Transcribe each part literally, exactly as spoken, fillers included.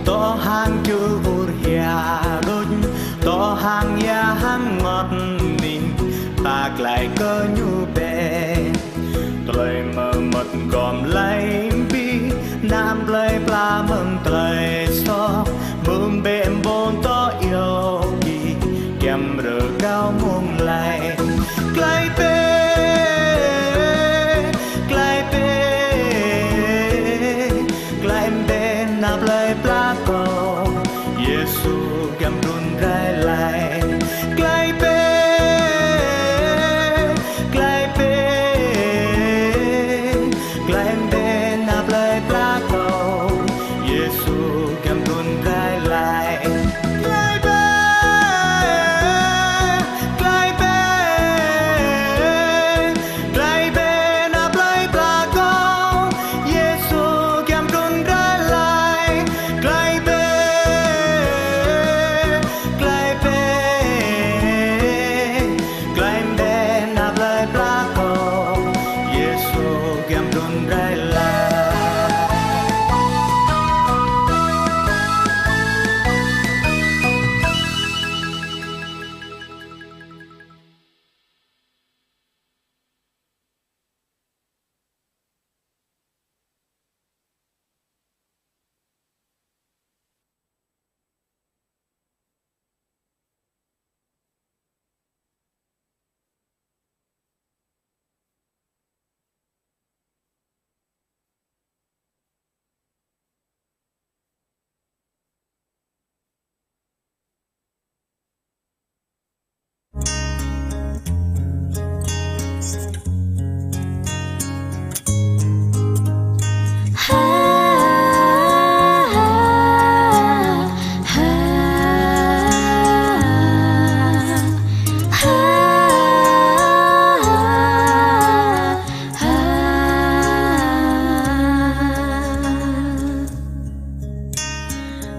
Tŏ hăng čư̆ ur hia rŭč, tŏ hăng ia hăng rơngot ning, ta glaĭ kơ ñu bĕ. Tơlơi mơmŏt gom lăi pi, ană plơi pla mơ̆ng tơlơi soh, mơ̆ng bĕ ƀôn tŏ iâu ki, giăm rơkâo mơ̆ng lăi. Glaĭ bĕ, glaĭ bĕ, glaĭ bĕ ană plơi pla kâo, Yêsu giăm trŭn rai lăi. Glaĭ bĕ, glaĭ bĕ, glaĭ bĕ ană plơi pla kâo, Yêsu giăm trŭn rai lăi. Glaĭ bĕ, glaĭ bĕ, glaĭ bĕ ană plơi pla kâo, Yêsu giăm trŭn rai lăi. Glaĭ bĕ, glaĭ bĕ, glaĭ bĕ ană plơi pla kâo, Yêsu giăm trŭn rai lăi.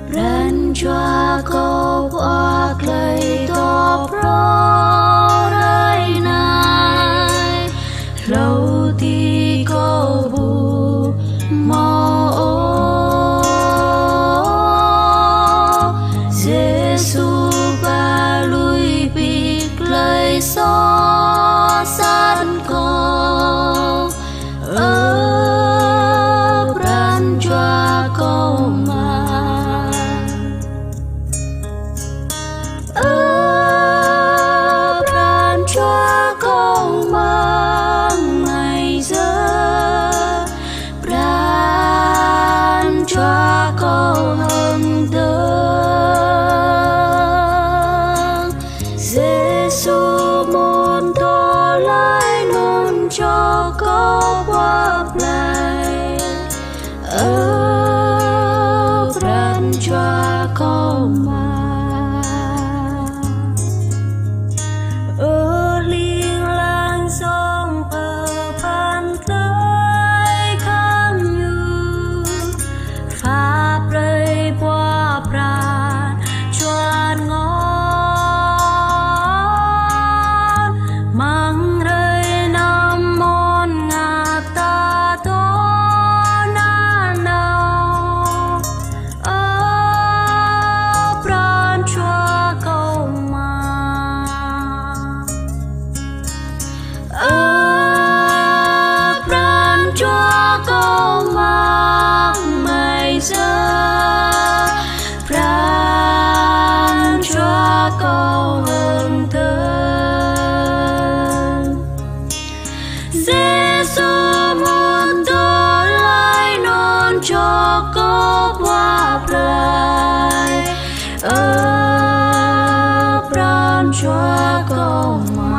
Pran jua kâo pơak lei tŏ phrâo rai anai, hlâo ti kâo ƀu hmâo ôh. Yêsu ba lui pĭk lei soh sat kâo. Ơ pran jua kâo mơ̆ng, ơ pran jua kâo mơ̆ng anai yơh, pran jua kâo hơ̆ng dơ̆ng. Yêsu mŭt tơlơi anŭn čŏk kâo pơplih. Ơ pran jua kâo mơ̆ng, ơ hling hlang song pơphan tơlơi khăng ñu. Pha brơi pua pran jua ngŏn, mơ̆ng hrơi anăm mơ̆n ngă ta tŏ nanao. Ơ pran jua kâo mơ̆ng, ơ pran jua kâo mơ̆ng anai yơh, pran jua kâo hơ̆ng dơ̆ng. Yêsu mŭt tơlơi anŭn čŏk kâo pơplih. Ơ pran jua kâo mơ̆ng.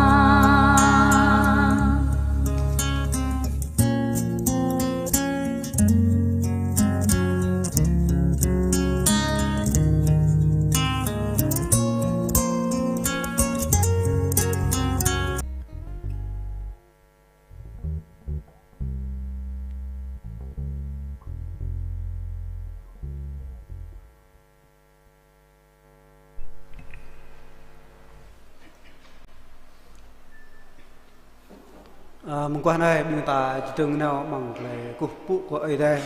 Ơ, mơguah anai ƀing ta či dơ̆ng nao amăng tơlơi kơkuh pơpŭ kơ Ơi Adai.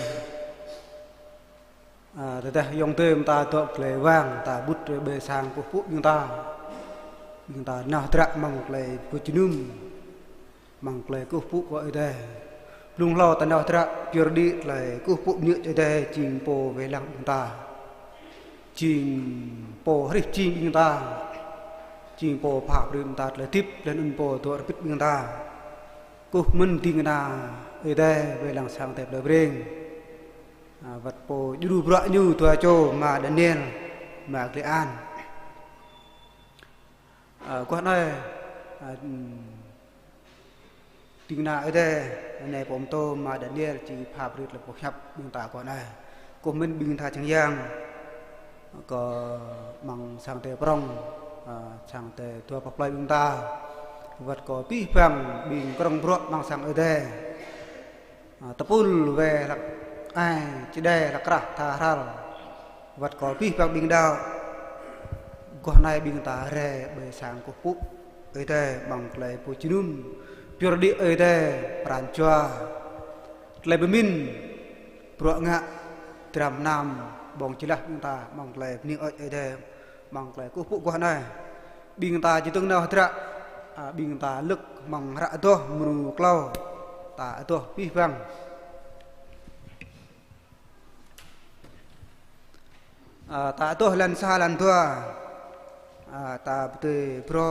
Ơ, Tơdah ayŏng adơi mơta dŏ tơlơi wang, ta bŭt ƀơi sang kơkuh pơpŭ ƀing ta. Ƀing ta nao hơdră amăng tơlơi pơjơnum, amăng tơlơi kơkuh pơpŭ kơ Ơi Adai. Blung hlâo ta nao hơdră pơyơr đĭ tơlơi kơkuh pơpŭ mơñă kơ Ơi Adai, jing Pô wai lăng ƀing ta, jing Pô hrih jing ƀing ta, jing Pô pha brơi ƀing ta tơlơi hơdip, laih anŭn Pô dŏ hrŏm hơbĭt ƀing ta. Kơkuh mơ̆n ding kơna Ơi Adai wai lăng sang Ơi Adai plei Breng. A, wơ̆t Pô djru bruă ñu dua čô, ama Daniel, ama Klê An. A, guah anai, a, ding kơna Ơi Adai, anai pô pơtô ama Daniel či pha brơi tơlơi pơhiăp ƀing ta guah anai. Kơkuh mơ̆n ƀing tha čang yang, kơ amăng sang Ơi Adai prŏng, a, sang Ơi Adai dua pă plơi ƀing ta, wơ̆t kơ abih bang ƀing krong bruă amăng sang Ơi Adai. A, tơpul wai hlăk ai, čơđai hlăk krah tha hral, wơ̆t kơ abih bang ƀing đaŏ. Guah anai ƀing ta rai ƀơi sang kơkuh pơpŭ Ơi Adai amăng tơlơi pơjơnum, pơyơr đĭ Ơi Adai pran jua, tơlơi pơmĭn, bruă ngă, dram gơnam, ƀơ̆ng jơlah ƀing ta amăng tơlơi bơni hơơč Ơi Adai. Amăng tơlơi kơkuh pơpŭ guah anai, ƀing ta či dơ̆ng nao hơdră, a, ƀing ta lơ̆k amăng hră adoh mrô klâo, ta adoh abih bang. A, ta adoh lan sa lan dua, a, ta pơdơi brŏ,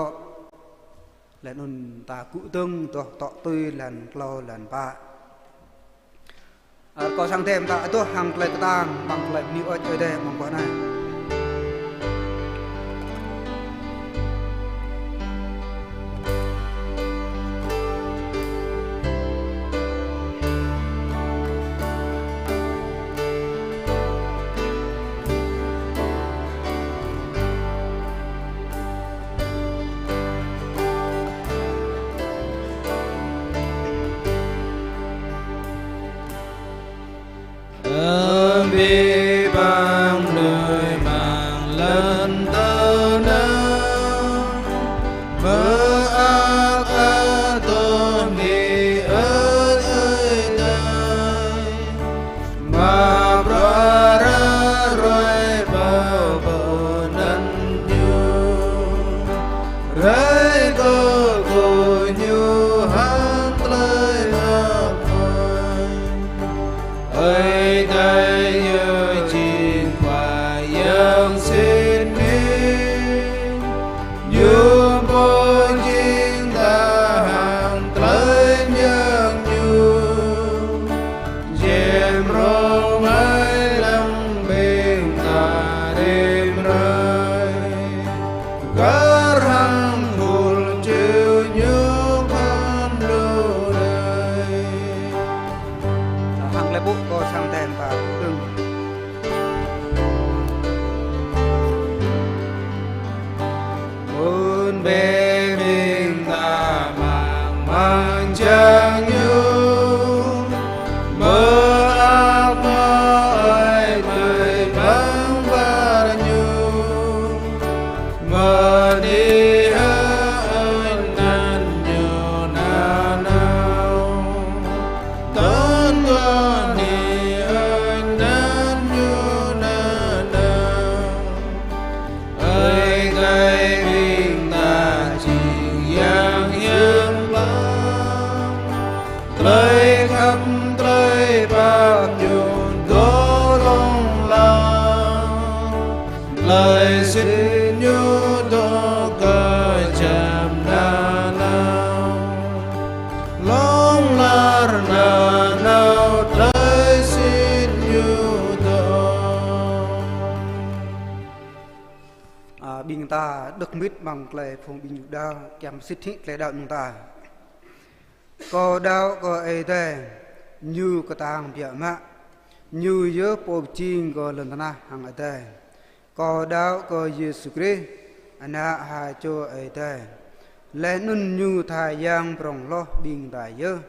laih anŭn ta gŭ dơ̆ng adoh tŏ tui lan klâo lan pă. Rơkâo sang Ơi Adai mơta adoh hăng tơlơi kơtang, amăng tơlơi bơni hơơč Ơi Adai amăng guah anai. Abih bang mơnuih amăng lŏn tơnah, mơak adoh bơni hơơč Ơi Adai. Mă bruă ră ruai pơpŭ anăn ñu, rai kơkuh ñu hăng tơlơi mơak mơai. Ơi Adai yơh jing Khua Yang sĭt nik, ñu pô jing tơhan tơlơi mơyang ñu. Jĕ mrô ngă lăng ƀing ta rĭm hrơi, gah hăng khul čư̆ ñu khŏm lu đơi. Hăng lĕ ƀuh kơ sang ten ta đơ̆ng. Ƀun bê ƀing ta mơ̆ng mơ̆ng jang ñu, mơak mơai tơlơi pơang ƀar ñu, bơni hơơč anăn ñu nanao. Tơl bơni hơơč anăn ñu nanao. Ơi Adai ƀing ta jing Yang hiam klă, tơlơi khăp tơlơi pap ñu dŏ hlŏng lar, tơlơi sĭt ñu dŏ kơ jăm nanao. Hlŏng lar nanao tơlơi sĭt ñu dŏ. A, ƀing ta đŏk mĭt amăng tơlơi phung ƀing Yuđa kiăng sĭt hĭ tơlơi đaŏ ƀing ta. Kâo đaŏ kơ Ơi Adai, ñu kơtang biă mă, ñu yơh pô pơjing kơ lŏn tơnah hăng adai. Kâo đaŏ kơ Yêsu Krist, Ană ha čô Ơi Adai, laih anŭn ñu tha Yang prŏng hloh ƀing ta yơh.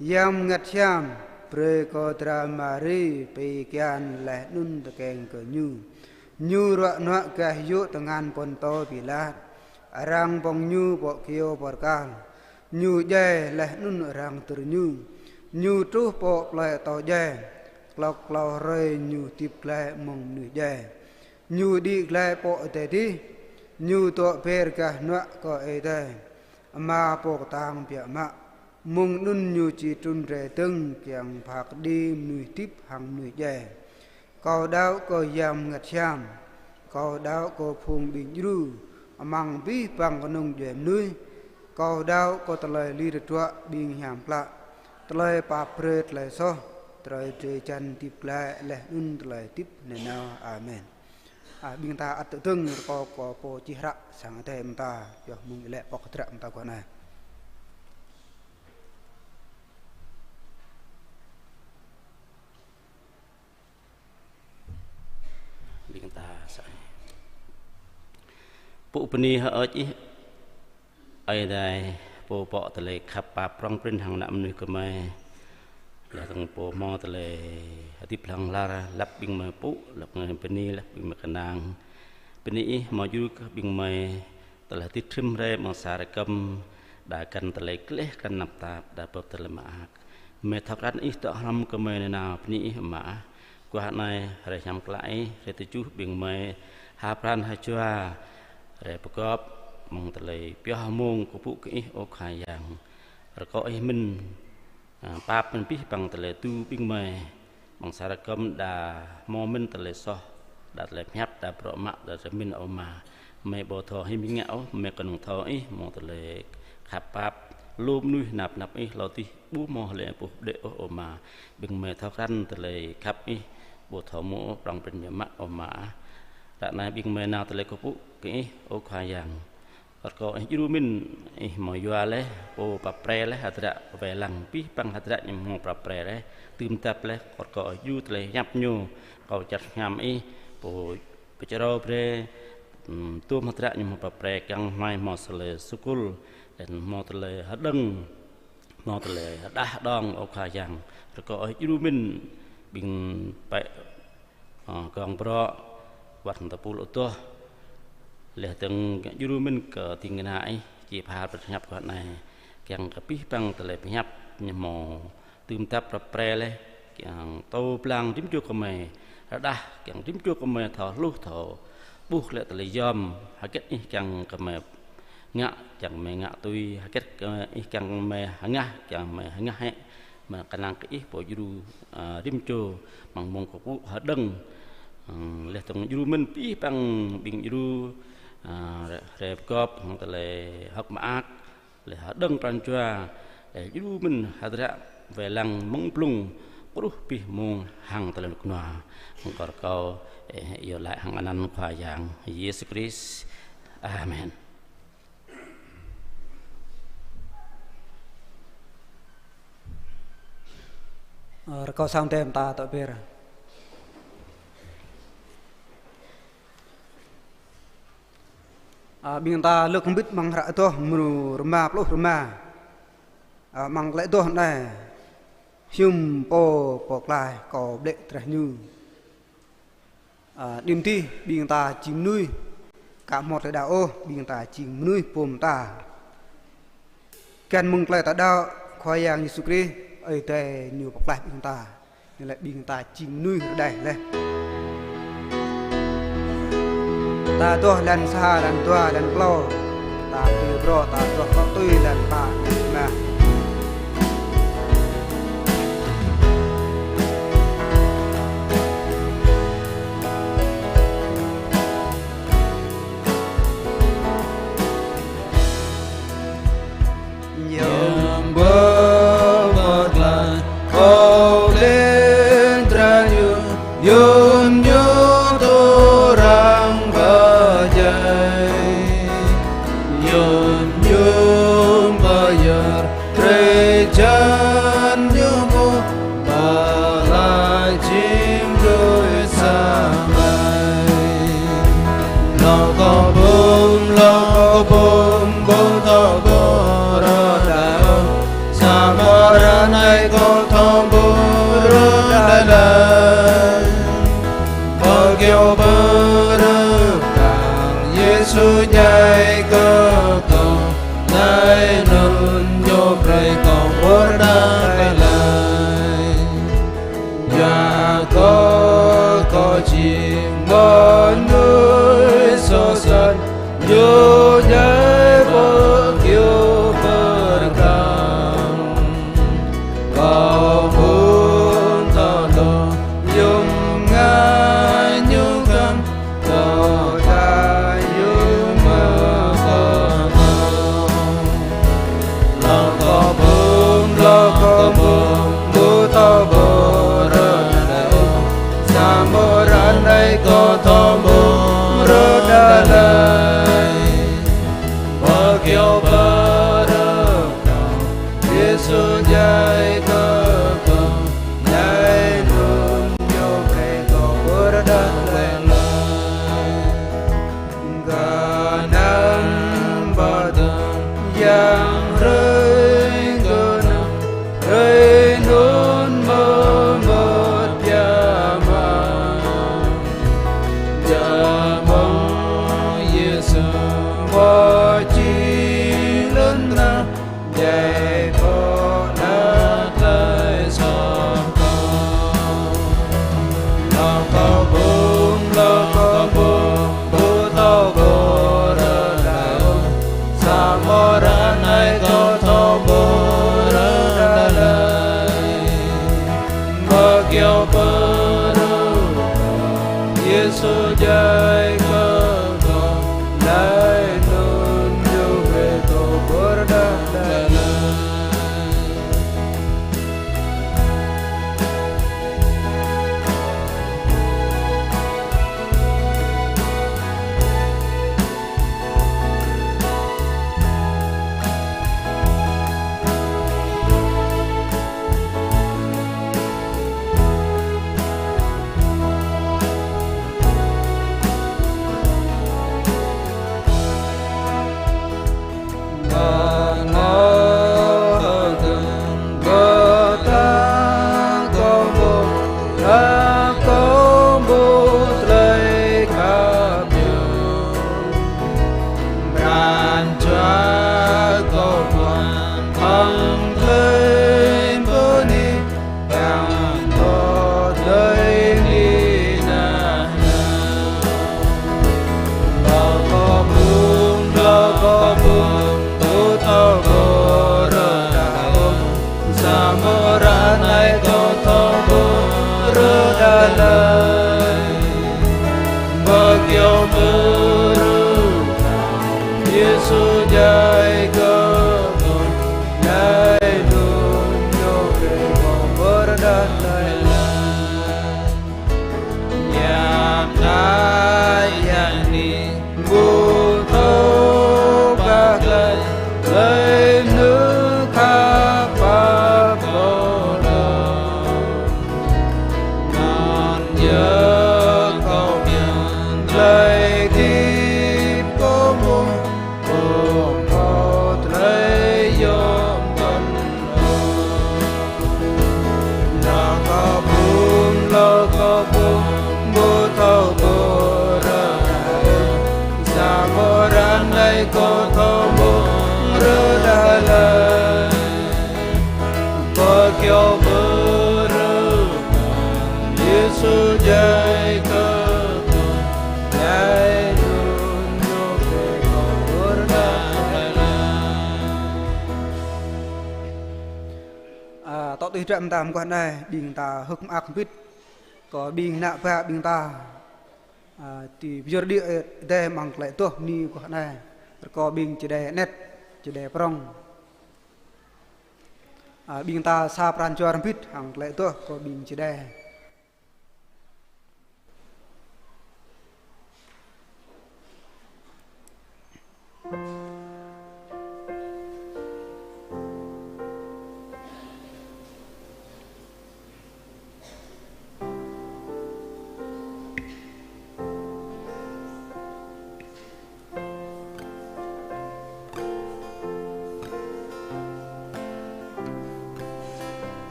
Yang Bơngăt Hiam brơi kơ dra Mari pi kian laih anŭn tơkeng kơ ñu. Ñu ruă nuă gah yŭ tơngan Pôntô Pilat, arăng pŏng ñu pơ kyâo pơrkal. Ñu djai laih anŭn arăng tơr ñu. Ñu truh pơ plơi atâo djai, Klâo klâo hrơi Ñu hơdip glaĭ mơ̆ng mơnuih djai. Ñu đĭ glaĭ pơ adai adih. Ñu dŏ ber gah hnuă kơ Ơi Adai Ama pô kơtang biă mă. Mơ̆ng anŭn Ñu či trŭn rai dơ̆ng kiăng pha kơđi mơnuih hơdip hăng mơnuih djai. Kâo đaŏ kơ Yang Bơngăt Hiam. Kâo đaŏ kơ phung ƀing djru amăng abih bang kơnung djuai mơnuih. Kâo đaŏ kơ tơlơi lir hơdră ƀing hiam klă, tơlơi pap brơi tơlơi soh, tơlơi drơi jăn hơdip glaĭ laih anŭn tơlơi hơdip nanao. Amen. A, ƀing ta ăt tơdơ̆ng rơkâo kơ pô čih hră sang Adai mơta, yua mơ̆ng iâu laĭ pŏk hơdră mơta guah anai. Ƀing ta sa-, Pŭ bơni hơơč Ih, Ơi Adai, Pô pŏk tơlơi khăp pap prŏng prin hăng ană mơnuih gơmơi. Laih dơ̆ng Pô hmâo tơlơi hơdip hlŏng lar, lăp ƀing gơmơi pŭ, lăp ƀing gơmơi bơni, lăp ƀing gơmơi kơnang. Bơni Ih hmâo djru kơ ƀing gơmơi tơlơi hơdip rĭm hrơi amăng sa rơkơm, đa kăn tơlơi gleh kăn tơnap tap, đa bưp tơlơi mơak. Gơmơi thâo krăn Ih dŏ hrŏm gơmơi nanao, bơni Ih Ama ah. Guah anai hrơi hiam klă Ih, hrơi tơjuh ƀing gơmơi ha pran ha jua, hrơi pơgop, mơ̆ng tơlơi pioh mông kơkuh pơpŭ kơ Ih, ơ Khua Yang. Rơkâo Ih mĭn, a, pap mĭn abih bang tơlơi tŭ ƀing gơmơi. Amăng sa rơkơm đa hmâo mĭn tơlơi soh, đa tơlơi pơhiăp, đa bruă mă, đa tơlơi mĭn, ơ Ama. Gơmơi ƀu thâo hĭ ƀing ngă ôh, gơmơi kơnơ̆ng thâo Ih hmâo tơlơi khăp pap, lu mơnuih năp năp Ih, hlâo adih ƀu hmâo hlơi ƀuh đĕ ôh, ơ Ama. Ƀing gơmơi thâo krăn tơlơi khăp Ih, ƀu thâo hmâo ôh prŏng prin biă mă, ơ Ama. Ră anai ƀing gơmơi nao tơlơi kơkuh pơpŭ kơ Ih, ơ Khua Yang. Rơkâo Ih djru mĭn, Ih hmâo yua laih, Pô pap brơi laih hơdră wai lăng, abih bang hơdră ñu hmâo pap brơi laih, tơm tap laih, rơkâo Ih djru tơlơi hiăp ñu, kâo čăt hiam Ih, Pô pơčrâo brơi, ưm, tơm hơdră ñu hmâo pap brơi, kiăng hmâo tơlơi sukul, laih anŭn hmâo tơlơi hơđơ̆ng, hmâo tơlơi hơđah hơđong, ơ Khua Yang. Rơkâo Ih djru mĭn, ƀing pĕ, ơ, gong bruă, wơ̆t tơpul adoh, laih dơ̆ng djru mĭn kơ ding kơna Ih, či pha pơhiăp guah anai, kiăng kơ abih bang tơlơi pơhiăp ñu hmâo tơm tap pap brơi laih, kiăng tơgŭ blang rĭm čô gơmơi, rơđah kiăng rĭm čô gơmơi thâo hluh thâo ƀuh lĕ tơlơi yom, hơget Ih kiăng gơmơi ngă, kiăng gơmơi ngă tui, hơget kơ Ih kiăng gơmơi hơngah, kiăng gơmơi hơngah hĕ, gơmơi kơnang kơ Ih Pô djru, a, rĭm čô, amăng mông kơkuh pơpŭ hơđơ̆ng, ưm, laih dơ̆ng djru mĭn abih bang ƀing djru, a, hrơi, hrơi pơgop, hăng tơlơi hơ̆k mơak, laih hơđơ̆ng pran jua, laih djru mĭn hơdră wai lăng mơ̆ng blung truh abih mông hăng tơlơi rơnŭk rơnua. Hăng kâo rơkâo, ơ, iâu laĭ hăng anăn Khua Yang Yêsu Krist. Amen. Ơ, rơkâo sang tơm ta tŏ ber. A, ƀing ta lơ̆k hơbĭt amăng hră adoh mrô rơma pluh rơma. A, amăng tơlơi adoh anai: Hiư̆m Pô pơklaih kâo ƀlĕ drah Ñu. A, đĭ mơdih ƀing ta jing mơnuih, ka hmâo tơlơi đaŏ ôh, ƀing ta jing mơnuih pôm ta. Găn mơ̆ng tơlơi ta đaŏ, Khua Yang Yêsu Krist, Ơi Adai Ñu pơklaih ƀing ta. Ñu laĭ ƀing ta jing mơnuih rơđah laih. Ta adoh lan sa, lan dua, lan klâo. Ta tui brô, ta adoh kơ tui lan pă, lan rơma. Hiư̆m Pô pơklaih kâo ƀlĕ drah Ñu, yun Ñu tŭ răng pơdjai. Yun Ñu pơyơr drơi jăn Ñu mơ̆ pơklaih jing mơnuih sa mai. Lŏ kơ bum, lŏ kơ bum, bum tŏ bơrơ đaŏ, samơ̆ ră anai kâo thâo bơrơ đaŏ laih. Bơ kiêu bơrơ kang Yêsu djai kơ kâo, laih anŭn Ñu brơi kâo bơrơ đaŏ laih. Yua Anui soh sat, ñu djai pơ kơyâo pơrkăm. Kâo ƀuh tơlơi yôm ngă ñu kăm, tơdah yôm mơkơ̆ kâo. Lăng kâo bum, lăng kâo bum, ƀu thâo ƀu rơđah ôh. Samơ̆ ră anai kâo thâo ƀu rơđah lơi. Pơ kơyâo pơrkăm, Yêsu djai kơ kâo, djai anŭn yơh brơi kâo ƀu rơđah lơi. Kơnang pơtơ̆ng Yang hrơi kơnang, hrơi anŭn mơmŏt biă mă. Djơ̆ mơ̆ng Yêsu pơjing lŏn tơnah, djai pơ anăp tơlơi soh kâo. Lăng kâo bum, lăng kâo bum, ƀu thâo ƀu rơđah ôh. Samơ̆ ră anai kâo thâo ƀu rơđah lơi. Pơ kơyâo pơrkăm, Yêsu djai kơ kâo, laih anŭn yơh brơi kâo ƀu rơđah lơi. Samơ̆ ră anai kâo thâo ƀu rơđah lơi. Pơ kơyâo pơrkăm, Yêsu djai kơ kâo, laih anŭn yơh brơi kâo ƀu rơđah lơi. Yap tơlơi anai ƀu thâo pơklaih, laih anŭn khăp pap kâo đôč. Anŭn yơh kâo pơmĭn tơlơi hơdip kâo mơ̆n, ƀu thâo tơlơi yôm kơnơ̆ng. Lăng kâo bum, lăng kâo bum, ƀu thâo ƀu rơđah. Samơ̆ ră anai kâo thâo ƀu rơđah lơi. Pơ kơyâo pơrkăm, Yêsu djai kơ kâo, laih anŭn yơh brơi kâo ƀu rơđah lơi. A, tŏ tui hơdră mơtam guah anai, ƀing ta hơ̆k mơak hơbĭt kơ ƀing ană bă ƀing ta, a, ti pơyơr đĭ Ơi Adai amăng tơlơi adoh bơni guah anai, rơkâo ƀing čơđai anet, čơđai prŏng. A, ƀing ta sa pran jua hrŏm hơbĭt hăng tơlơi adoh kơ ƀing čơđai.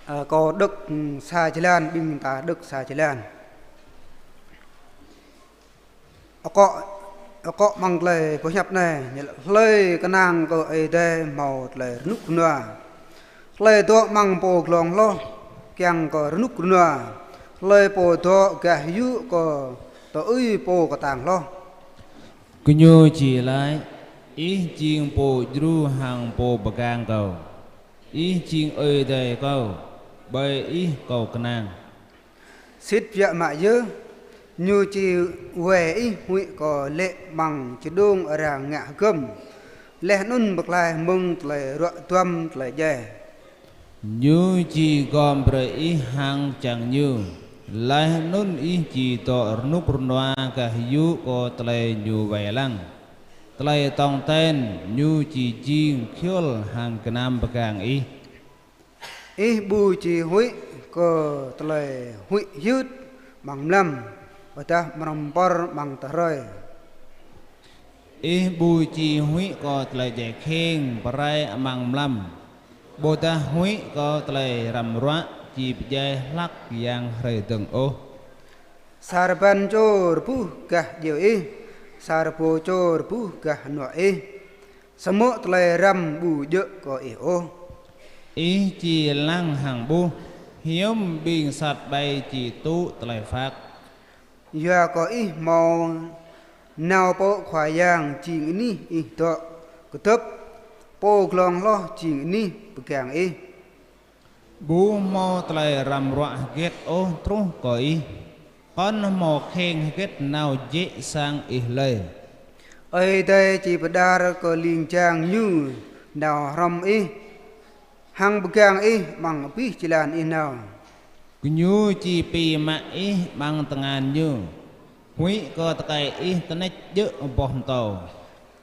Ơ, kâo đŏk sa jơlan, ƀing ta đŏk sa jơlan. Akŏ, akŏ amăng tơlơi pơhiăp anai, ñu laĭ: Hlơi kơnang kơ Ơi Adai hmâo tơlơi rơnŭk rơnua. Hlơi dŏ amăng pô glông hloh, kiăng kơ rơnŭk rơnua. Hlơi pô dŏ gah yŭ kơ tơui pô kơtang hloh. Gơñu či laĭ: Ih jing pô djru hăng pô pơgang kâo. Ih jing Ơi Adai kâo, ƀơi ih kâo kơnang. Sĭt biă mă yơh, ñu či wai ih huĭ kơ lê̆ amăng čơđông arăng ngă hơgŏm, laih anŭn pơklaih mơ̆ng tơlơi ruă duăm tơlơi djai. Ñu či gom brơi ih hăng čang ñu, laih anŭn ih či dŏ rơnŭk rơnua gah yŭ kơ tơlơi ñu wai lăng. Tơlơi tong ten ñu či jing khiôl hăng gơnam pơgang ih. Ih ƀu či huĭ kơ tơlơi huĭ hyưt amăng mlam, ƀôdah mrơmpơr amăng tơhrơi. Ih ƀu či huĭ kơ tơlơi djai kheng pơrai amăng mlam, ƀôdah huĭ kơ tơlơi răm ruă či pơdjai hlăk yang hrơi dơ̆ng ôh. Sa rơbăn čô rơbuh gah djeo ih, sa rơbô čô rơbuh gah hơnuă ih, samơ̆ tơlơi răm ƀu djơ̆ kơ ih ôh. Ih či lăng hăng ƀuh, hiư̆m ƀing sat ƀai či tŭ tơlơi phat. Yua kơ ih hmâo nao pơ Khua Yang jing anih ih dŏ kơdŏp, pô glông hloh jing anih pơgang ih. Ƀu hmâo tơlơi răm ruă hơget ôh truh kơ ih, kŏn hmâo kheng hơget nao jĕ sang ih lơi. Ơi Adai či pơđar kơ ling jang ñu nao hrŏm ih, hăng pơgang ih amăng abih jơlan ih nao. Gơñu či pi mă ih amăng tơngan ñu, huĭ kơ tơkai ih tơneč djơ̆ boh mơtâo.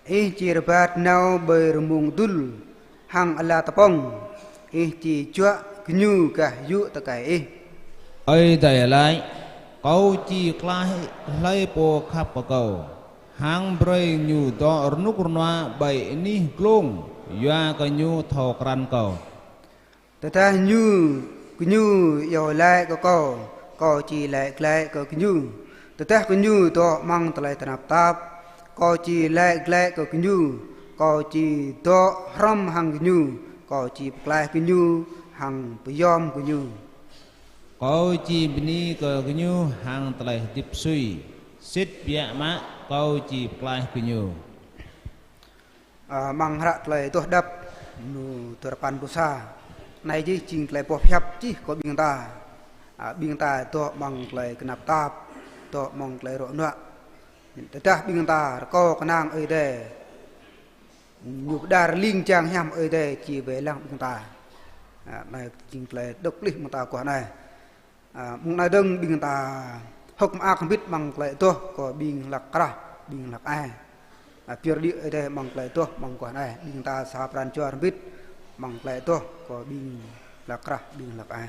Ih či rơbat nao ƀơi rơmung dŭl hăng ala tơpŏng, ih či juă gơñu gah yŭ tơkai ih. Ơi Adai laĭ: Kâo či klaih hlơi pô khăp kơ kâo, hăng brơi ñu dŏ rơnŭk rơnua ƀơi anih glông, yua kơ ñu thâo krăn kâo. Tơdah ñu, gơñu iâu laĭ kơ kâo, kâo či laĭ glaĭ kơ gơñu. Tơdah gơñu dŏ amăng tơlơi tơnap tap, kâo či laĭ glaĭ kơ gơñu. Kâo či dŏ hrŏm hăng gơñu, kâo či pơklaih gơñu hăng pơyom gơñu. Kâo či bơni kơ gơñu hăng tơlơi hơdip sui, sĭt biă mă kâo či pơklaih gơñu. Ơ, amăng hră tơlơi adoh đăp, mơnu dua rơpăn pluh sa. Anai jing tơlơi boh hiăp čih kơ ƀing ta. Ơ, ƀing ta dŏ amăng tơlơi tơnap tap, dŏ amăng tơlơi ruă nuă. Tơdah ƀing ta rơkâo kơnang Ơi Adai, ñu pơđar ling jang hiam Ơi Adai či wai lăng ƀing ta. Ơ, anai jing tơlơi đŏk lih ƀing ta guah anai. Ơ, mơ̆ng anai dơ̆ng ƀing ta hơ̆k mơak hơbĭt amăng tơlơi adoh kơ ƀing hlăk krah, ƀing hlăk ai. Ơ, pơyơr đĭ Ơi Adai amăng tơlơi adoh amăng guah anai. Ƀing ta sa pran jua hơbĭt amăng tơlơi adoh kơ ƀing hlăk krah, ƀing hlăk ai.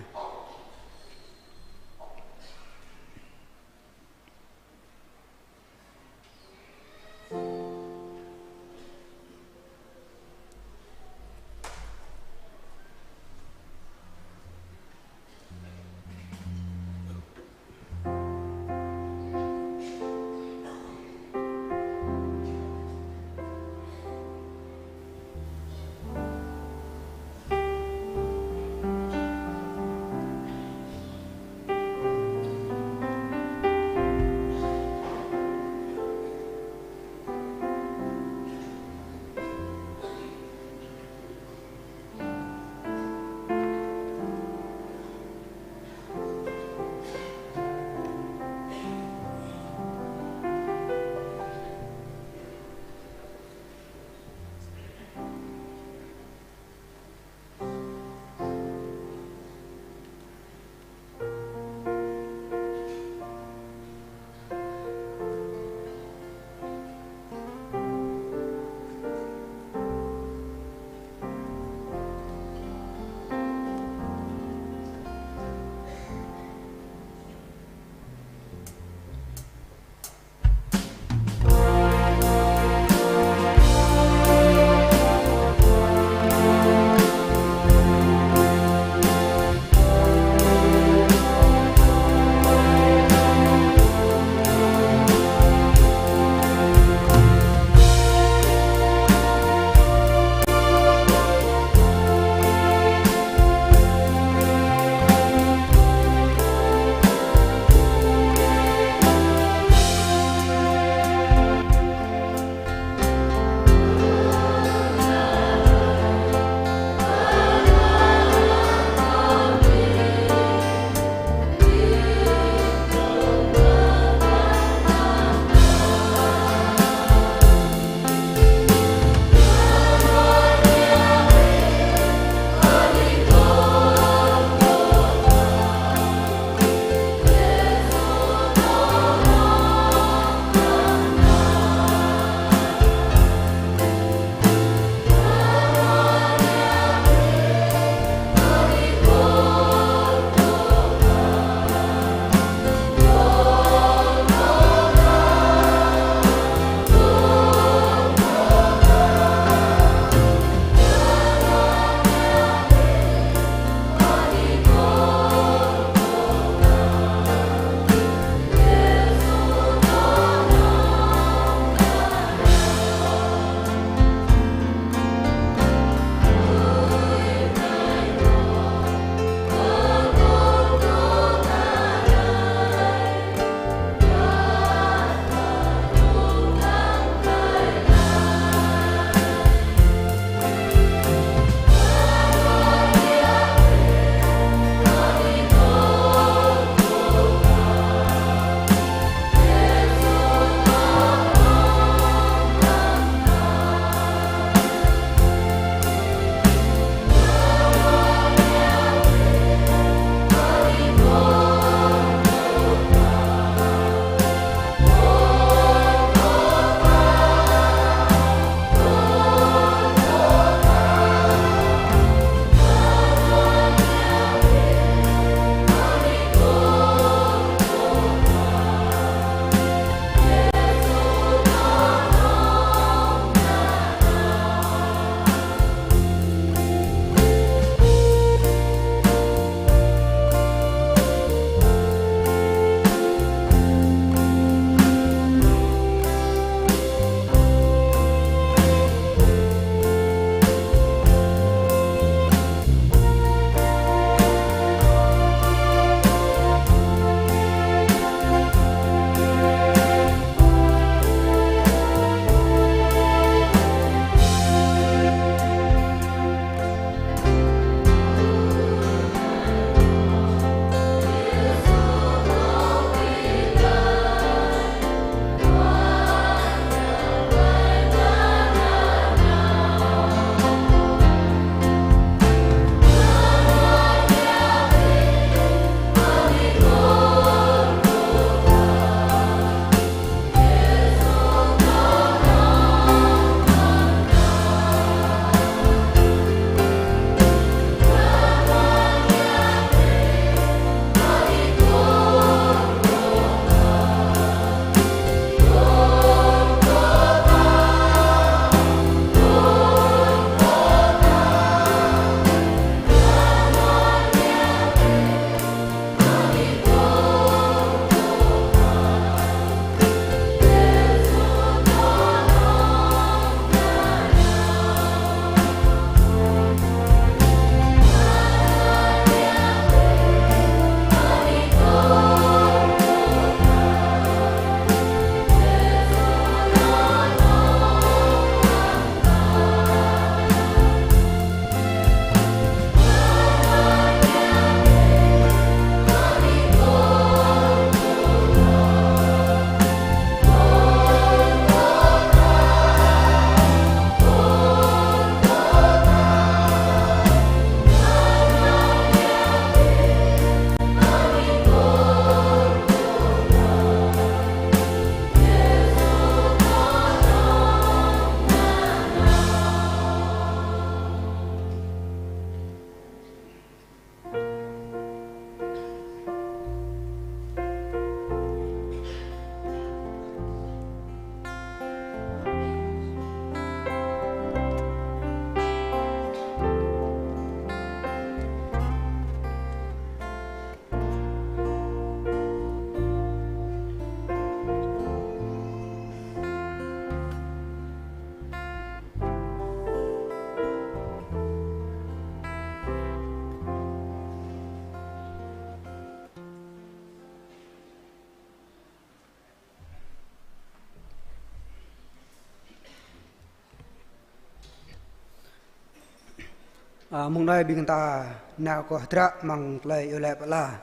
Ơ, mơ̆ng anai ƀing ta nao kơ hơdră amăng tơlơi iâu laĭ pơala.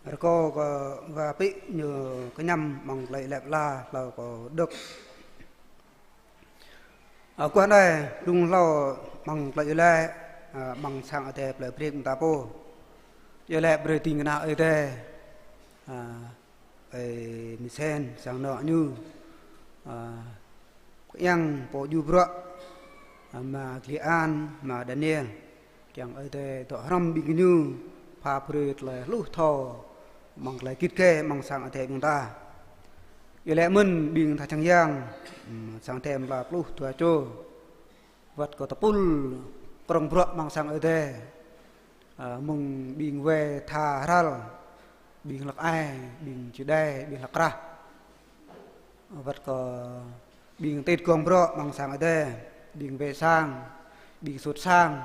Rơkâo kơ wa pĭ ñu kơñăm amăng tơlơi iâu laĭ pơala, hlâo kơ đŏk. Ơ, guah anai, đŭng hlâo amăng tơlơi iâu laĭ, ơ, amăng sang Adai plei Breng ta pô. Iâu laĭ brơi ding kơna Ơi Adai. Ơ, Ơi Misen, sang anŏ ñu, ơ, kiăng pô djru bruă, ơ, ama Gli An, ama Daniel. Kiăng Ơi Adai dŏ hrŏm ƀing gơñu, pha brơi tơlơi hluh thâo, amăng tơlơi git gai, amăng sang Adai ƀing ta. Iâu laĭ mơ̆n ƀing tha čang yang, ưm, sang Adai mơla pluh dua čô. Wơ̆t kơ tơpul krong bruă amăng sang Ơi Adai. Ơ, mơ̆ng ƀing wai tha hral, ƀing hlăk ai, ƀing čơđai, ƀing hlăk krah. Wơ̆t kơ ƀing tit gong bruă amăng sang Ơi Adai, ƀing wai sang, ƀing sut sang,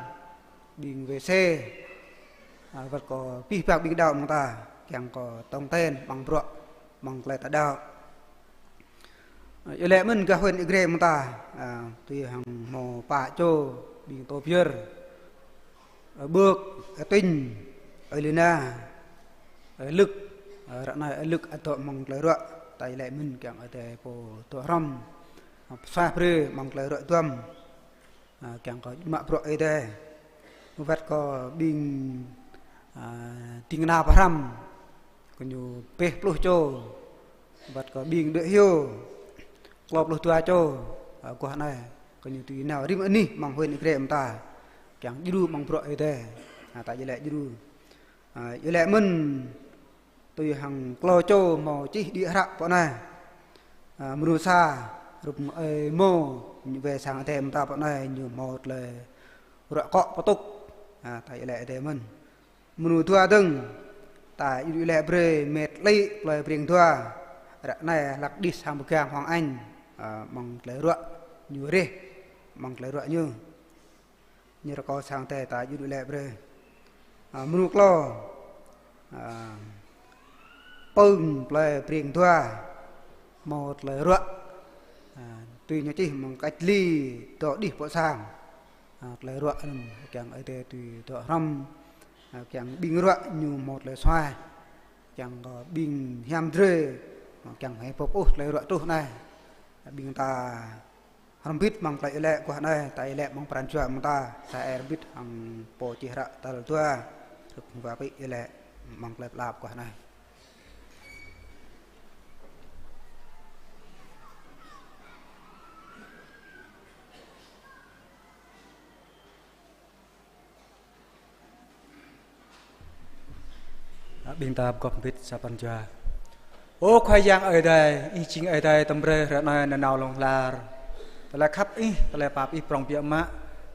ƀing wai sê. Ơ, wơ̆t kơ pih pang ƀing đaŏ amăng ta, kiăng kơ tong ten amăng bruă, amăng tơlơi ta đaŏ. Ơ, iâu laĭ mơ̆n gah huyện Ia Grai amăng ta, ơ, tui hăng hmâo pă čô, ƀing Tô Biêr, ơ, Bơk, ơ, Tinh, ơ, Lina, ơ, Lưk, ơ, ră anai, ơ, Lưk ăt dŏ amăng tơlơi ruă, ta iâu laĭ mơ̆n kiăng Ơi Adai pô dŏ hrŏm, ơ, pơsuaih brơi amăng tơlơi ruă duăm. Ơ, kiăng kơ mă bruă Ơi Adai. Wơ̆t kơ ƀing, ơ, ding kơna pơhrăm, kơ ñu peh pluh čô. Wơ̆t kơ ƀing đuaĭ hyu, klâo pluh dua čô. Ơ, guah anai, kơ ñu tui nao rĭm anih amăng huyện Ia Grai amăng ta. Kiăng djru amăng bruă Ơi Adai. Ơ, ta iâu laĭ djru. Ơ, iâu laĭ mơ̆n tui hăng klâo čô hmâo čih đĭ hră pơ anai. Ơ, mrô sa, hrup Ơi Mô, ñu wai sang Adai amăng ta pơ anai, ñu hmâo tơlơi ruă akŏ pơtŭk. Ơ, ta iâu laĭ Adai mơ̆n. Mrô dua dơ̆ng, ta iâu laĭ brơi met lĕ plơi Breng Dua. Ră anai hlăk đih sang pơgang Hoàng Anh, ơ, amăng tơlơi ruă ñu reh, amăng tơlơi ruă ñu. Ñu rơkâo sang Adai ta iâu laĭ brơi. Ơ, mrô klâo, ơ, pơ̆ng plơi Breng Dua, hmâo tơlơi ruă. Ơ, tui ñu čih amăng cách ly dŏ đih pơ sang. Ơ, tơlơi ruă anŭn kiăng Ơi Adai tui dŏ hrŏm. Ơ, kiăng ƀing ruă ñu hmâo tơlơi suaih. Kiăng kơ ƀing hiam drơi, kiăng hơ̆k pơpŭ ôh tơlơi ruă truh anai. Ƀing ta hrŏm hơbĭt amăng tơlơi iâu laĭ guah anai, ta iâu laĭ amăng pran jua amăng ta, sa ai hrŏm hơbĭt hăng pô čih hră tal dua, hrup wa pĭ iâu laĭ amăng tơlơi pơala guah anai. Ơ, ƀing ta pơgop hơbĭt sa pran jua. Ơ Khua Yang Ơi Adai, Ih jing Ơi Adai tơm brơi ră anai nanao hlŏng lar. Tơlơi khăp Ih, tơlơi pap Ih prŏng biă mă,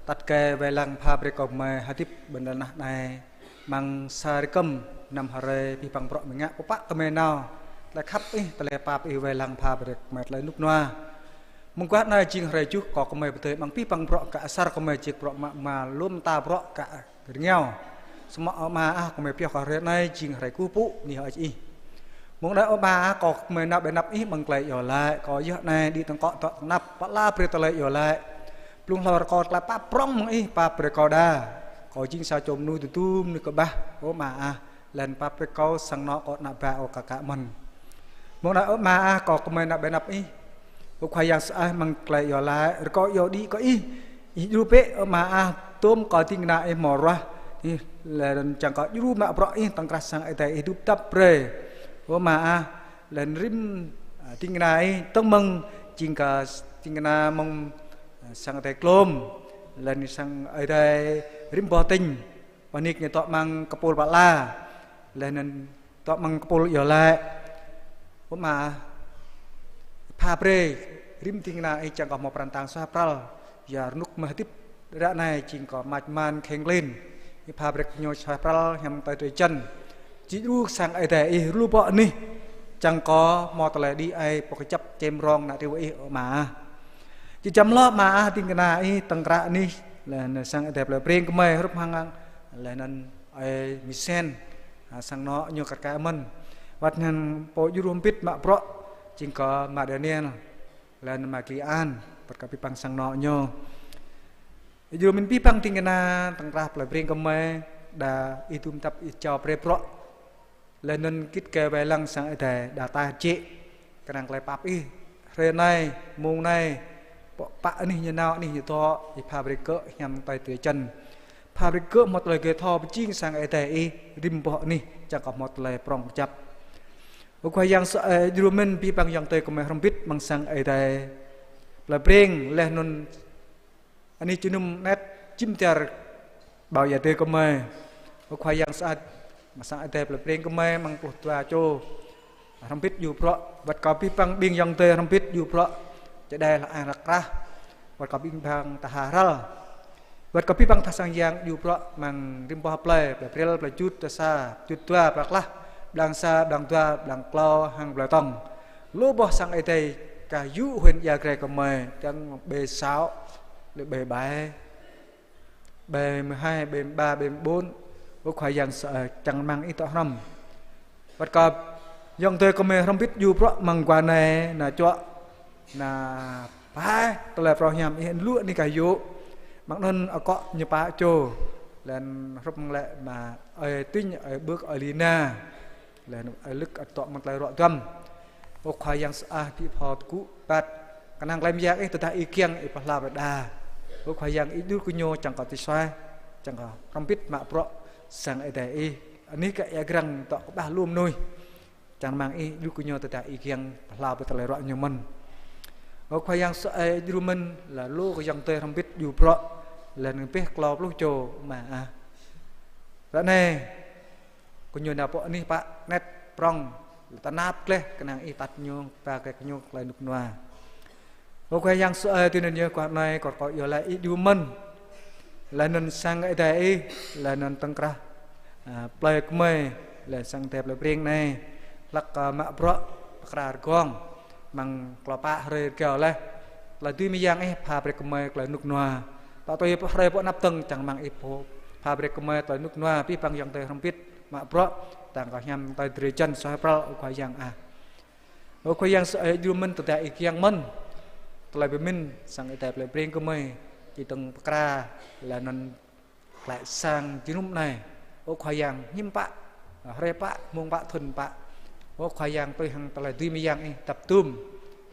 tăt kơ wai lăng pha brơi kơ gơmơi hơdip ƀơi lŏn tơnah anai. Amăng sa rơkơm năm hrơi pih pang bruă mơ̆ng ngă pơpă gơmơi nao. Tơlơi khăp Ih, tơlơi pap Ih wai lăng pha brơi gơmơi tơlơi rơnŭk rơnua. Mơguah anai jing hrơi tơjuh kơ gơmơi pơdơi amăng pih pang bruă kơ asar gơmơi jing bruă mă, mă lŏm ta bruă kơ rơngiao. Samơ̆ Ơ Ama ah, gơmơi pioh kơ hrơi anai jing hrơi kơkuh pơpŭ anih hơơč Ih. Mơ̆ng anai Ơ Ama ah, kơ gơmơi nao ƀơi anăp Ih amăng tơlơi iâu laĭ, kơ yơh anai đĭ tơ̆ng kŏ dŏ tơ̆ng anăp, pơala brơi tơlơi iâu laĭ. Blung hlâo rơkâo tơlơi pap prŏng mơ̆ng Ih, pap brơi kâo đa. Kâo jing sa čô mơnuih tơdu, mơnuih kơƀah, Ơ Ama ah. Laih anŭn pap brơi kâo sang anŏ kâo ană bă ôh kơ kă mơ̆n. Mơ̆ng anai Ơ Ama ah, kơ gơmơi nao ƀơi anăp Ih. Ơ Khua Yang sơăi, amăng tơlơi iâu laĭ, rơkâo iâu đĭ kơ Ih. Ih djru bĕ Ơ Ama ah, tơm kơ ding kơna Ih hmâo ruah. Ih, laih anŭn čang kơ djru mă bruă Ih, tơ̆ng krah sang Ơi Adai Ih dŭp dăp brơi. Ơ Ama ah, laih anŭn rĭm, ơ, ding kơna Ih, tơ̆ng mơ̆ng jing kơ ding kơna mơ̆ng, ơ, sang Ơi Adai Klôm, laih anŭn sang Ơi Adai rĭm boh tỉnh. Pơnik ñu dŏ amăng kơpul pơala, laih anŭn dŏ amăng kơpul iâu laĭ. Ơ Ama, pha brơi rĭm ding kơna Ih čang kơ hmâo pran tang suaih pral, yua rơnŭk mơ̆ hơdip ră anai jing kơ mač man kheng klin. Ih pha brơi kơ ñu suaih pral hiam tơi drơi jăn. Či djru sang Ơi Adai Ih lu pơ anih, čang kơ hmâo tơlơi đĭ ai pô kơjăp čem rong ană triu Ih Ơ Ama ah. Či čăm lŏ Ama ah ding kơna Ih tơ̆ng krah anih, laih anŭn sang Ơi Adai plơi Breng gơmơi hrup hăng, laih anŭn Ơi Misen, ơ, sang anŏ ñu kar kaĭ mơ̆n. Wơ̆t anŭn pô djru hơbĭt mă bruă, jing kơ ama Daniel, laih anŭn ama Gli An, wơ̆t kơ pih pang sang anŏ ñu. Ih djru mĭn abih bang ding kơna tơ̆ng krah plei Breng gơmơi, đa ih dŭm tăp ih jao brơi bruă. Laih anŭn git gai wai lăng sang Ơi Adai đa taih jĕ. Kơnang tơlơi pap ih, hrơi anai, mông anai, pŏk pă anih ñu nao, anih ñu dŏ, ih pha brơi gơ̆ hiam tơi drơi jăn. Pha brơi gơ̆ hmâo tơlơi gơ̆ thâo pơjing sang Ơi Adai ih, rĭm boh anih, čang kơ hmâo tơlơi prŏng kơjăp. Ơ Khua Yang sơai, ih djru mĭn abih bang ayŏng adơi gơmơi hrŏm hơbĭt amăng sang Ơi Adai plei Breng, laih anŭn anih jơnum anet jim dar ƀâo ia adơi gơmơi. Ơ Khua Yang sơai, amăng sang Ơi Adai plei Breng gơmơi amăng pluh dua čô hrŏm hơbĭt djru bruă, wơ̆t kơ abih bang ƀing ayŏng adơi hrŏm hơbĭt djru bruă, čơđai hlăk ang hlăk krah, wơ̆t kơ abih bang tha hral, wơ̆t kơ abih bang tha sang yang djru bruă amăng rĭm boh plei, plei Brel, plei Jut, plei Sa, Jut dua, plei Klah, Blang Sa, Blang Dua, Blang Klâo, hăng plei Tŏng. Lu boh sang Ơi Adai gah yŭ huyện Ia Grai gơmơi, čang ƀơi Săo, lĕ ƀơi Bai, ƀơi mười hai, ƀơi mười ba, ƀơi mười bốn. Ơ Khua Yang sơai, čang rơmang ih dŏ hrŏm. Wơ̆t kơ ayŏng adơi gơmơi hrŏm hơbĭt djru bruă amăng guah anai, nao čuă, nao pơhaih tơlơi phrâo hiam ih lu anih gah yŭ. Amăng anŭn akŏ ñu pă čô, laih anŭn hrup mơ̆ng lĕ mă ơi Tinh, ơi Bưk, ơi Lina. Laih anŭn ơi Lưk ăt dŏ amăng tơlơi ruă duăm. Ơ Khua Yang sơai, ih pô tơgŭ păt. Kơnang tơlơi mơyang ih tơdah ih kiăng ih pơhlao brơi đa. Ơ Khua Yang, ih djru kơ ñu čang kơ tui suaih, čang kơ hrŏm hơbĭt mă bruă sang Ơi Adai ih. Anih gah ia grăng dŏ kơƀah lu mơnuih. Čang rơmang ih djru kơ ñu tơdah ih kiăng pơhlao brơi tơlơi ruă ñu mơ̆n. Ơ Khua Yang sơai, ih djru mĭn, laih lu kơ ayŏng adơi hrŏm hơbĭt djru bruă, laih anŭn abih klâo pluh čô mă ah. Ră anai, kơ ñu nao pŏk anih pă anet prŏng, tơnap gleh, kơnang ih atăt ñu, ba gleh kơ ñu tơlơi rơnŭk rơnua. Ơ Khua Yang sơai, tui anŭn yơh guah anai kâo rơkâo iâu laĭ ih djru mơ̆n. Laih anŭn sang Ơi Adai ih, laih anŭn tơ̆ng krah, a, plei gơmơi, laih sang Ơi Adai plei Breng anai, hlăk, a, mă bruă pơkra rơgong amăng klâo pă hrơi rơgao laih. Tơlơi dưi mơyang ih pha brơi gơmơi tơlơi rơnŭk rơnua. Tŏ tui hrơi pơanăp dơ̆ng čang rơmang ih pô pha brơi gơmơi tơlơi rơnŭk rơnua, abih bang ayŏng adơi hrŏm hơbĭt mă bruă, čang kơ hiam tơi drơi jăn suaih pral, ơ Khua Yang ah. Ơ Khua Yang sơai, ih djru mĭn tơdah ih kiăng mơ̆n. Tơlơi pơmĭn sang Ơi Adai plei Breng gơmơi, či tơ̆ng pơkra, laih anŭn klĕ sang jơnum anai. Ơ Khua Yang, hiư̆m pă, hrơi pă, mông pă, thŭn pă. Ơ Khua Yang, tui hăng tơlơi dưi mơyang ih dăp dŭm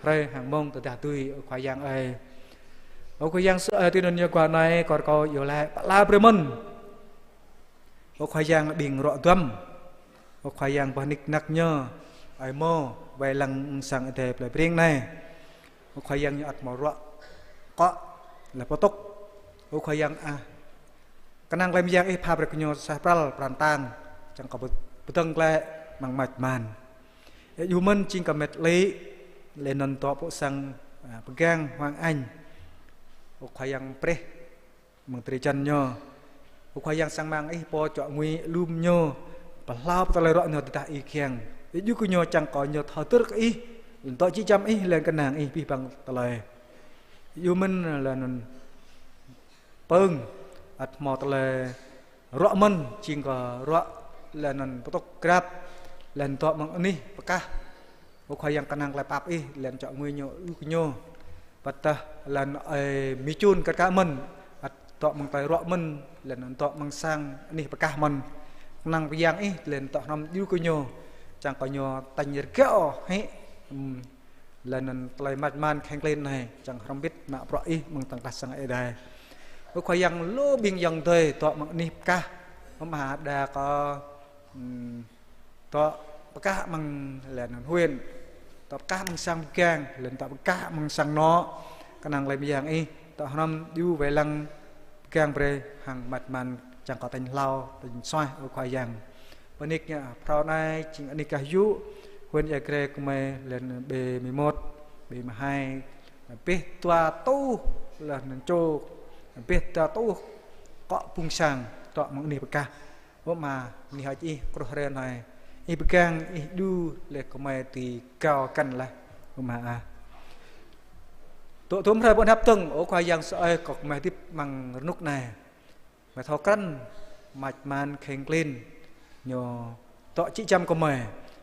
hrơi hăng mông tơdah dưi, ơ Khua Yang ơi. Ơ Khua Yang sơai, tui anŭn yơh guah anai kâo rơkâo iâu laĭ pơala brơi mơ̆n. Ơ Khua Yang, ƀing ruă duăm. Ơ Khua Yang, boh nik nak ñu, ơi Mô, wai lăng sang Ơi Adai plei Breng anai. Ơ Khua Yang, ñu ăt hmâo ruă akŏ, laih pơtŭk. Ơ Khua Yang ah, kơnang tơlơi mơyang ih pha brơi kơ ñu suaih pral pran tang, čang kơ pơdơ̆ng glaĭ amăng mač man. Ih djru mơ̆n jing kơ met lĕ, laih anŭn dŏ pơ sang, a, pơgang Hoàng Anh. Ơ Khua Yang, preh amăng drơi jăn ñu. Ơ Khua Yang, čang rơmang ih pô čuă ngui alum ñu, pơhlao brơi tơlơi ruă ñu tơdah ih kiăng. Ih djru kơ ñu čang kơ ñu thâo hơdơr kơ ih, laih dŏ jĕ jăm ih, laih kơnang ih abih bang tơlơi. Ih djru mơ̆n laih anŭn pơ̆ng, ăt hmâo tơlơi ruă mơ̆n, jing kơ ruă laih anŭn pơtŭk grăp, laih anŭn dŏ amăng anih pơkah. Ơ Khua Yang, kơnang tơlơi pap ih, laih anŭn čuă ngui ñu, djru kơ ñu. Pơtah laih anŭn ơi Mi Chun kar kaĭ mơ̆n, ăt dŏ amăng tơlơi ruă mơ̆n, laih anŭn dŏ amăng sang anih pơkah mơ̆n. Kơnang mơyang ih, laih anŭn dŏ hrŏm djru kơ ñu, čang kơ ñu tañ rơgao hĭ, ưm, laih anŭn tơlơi mač man kheng klin anai, čang hrŏm hơbĭt mă bruă ih amăng tơ̆ng krah sang Ơi Adai. Ơ Khua Yang, lu ƀing ayŏng adơi dŏ amăng anih pơkah, hơmâo đa kơ, ưm, dŏ pơkah amăng laih anŭn huyện, dŏ pơkah amăng sang pơgang, laih anŭn dŏ pơkah amăng sang anŏ, kơnang tơlơi mơyang ih, dŏ hrŏm djru wai lăng pơgang brơi hăng mač man čang kơ tañ hlâo, tañ suaih, ơ Khua Yang. Boh nik ñu phrâo anai, jing anih gah yŭ, huyện Ia Grai gơmơi, laih anŭn ƀơi mười một, ƀơi mười hai, abih dua rơtuh, laih anŭn čô, abih dua rơtuh akŏ ƀung sang, dŏ amăng anih pơkah. Ơ Ama, anih hơơč ih, kruh ren hơi. Ih pơgang, ih djru, laih gơmơi tui gao găn laih. Ơ Ama ah. Dŏ dŭm hrơi pơ anăp dơ̆ng, ơ Khua Yang sơai, kơ gơmơi hơdip amăng rơnŭk anai. Gơmơi thâo krăn, mač man kheng klin. Ñu dŏ jĕ jăm gơmơi.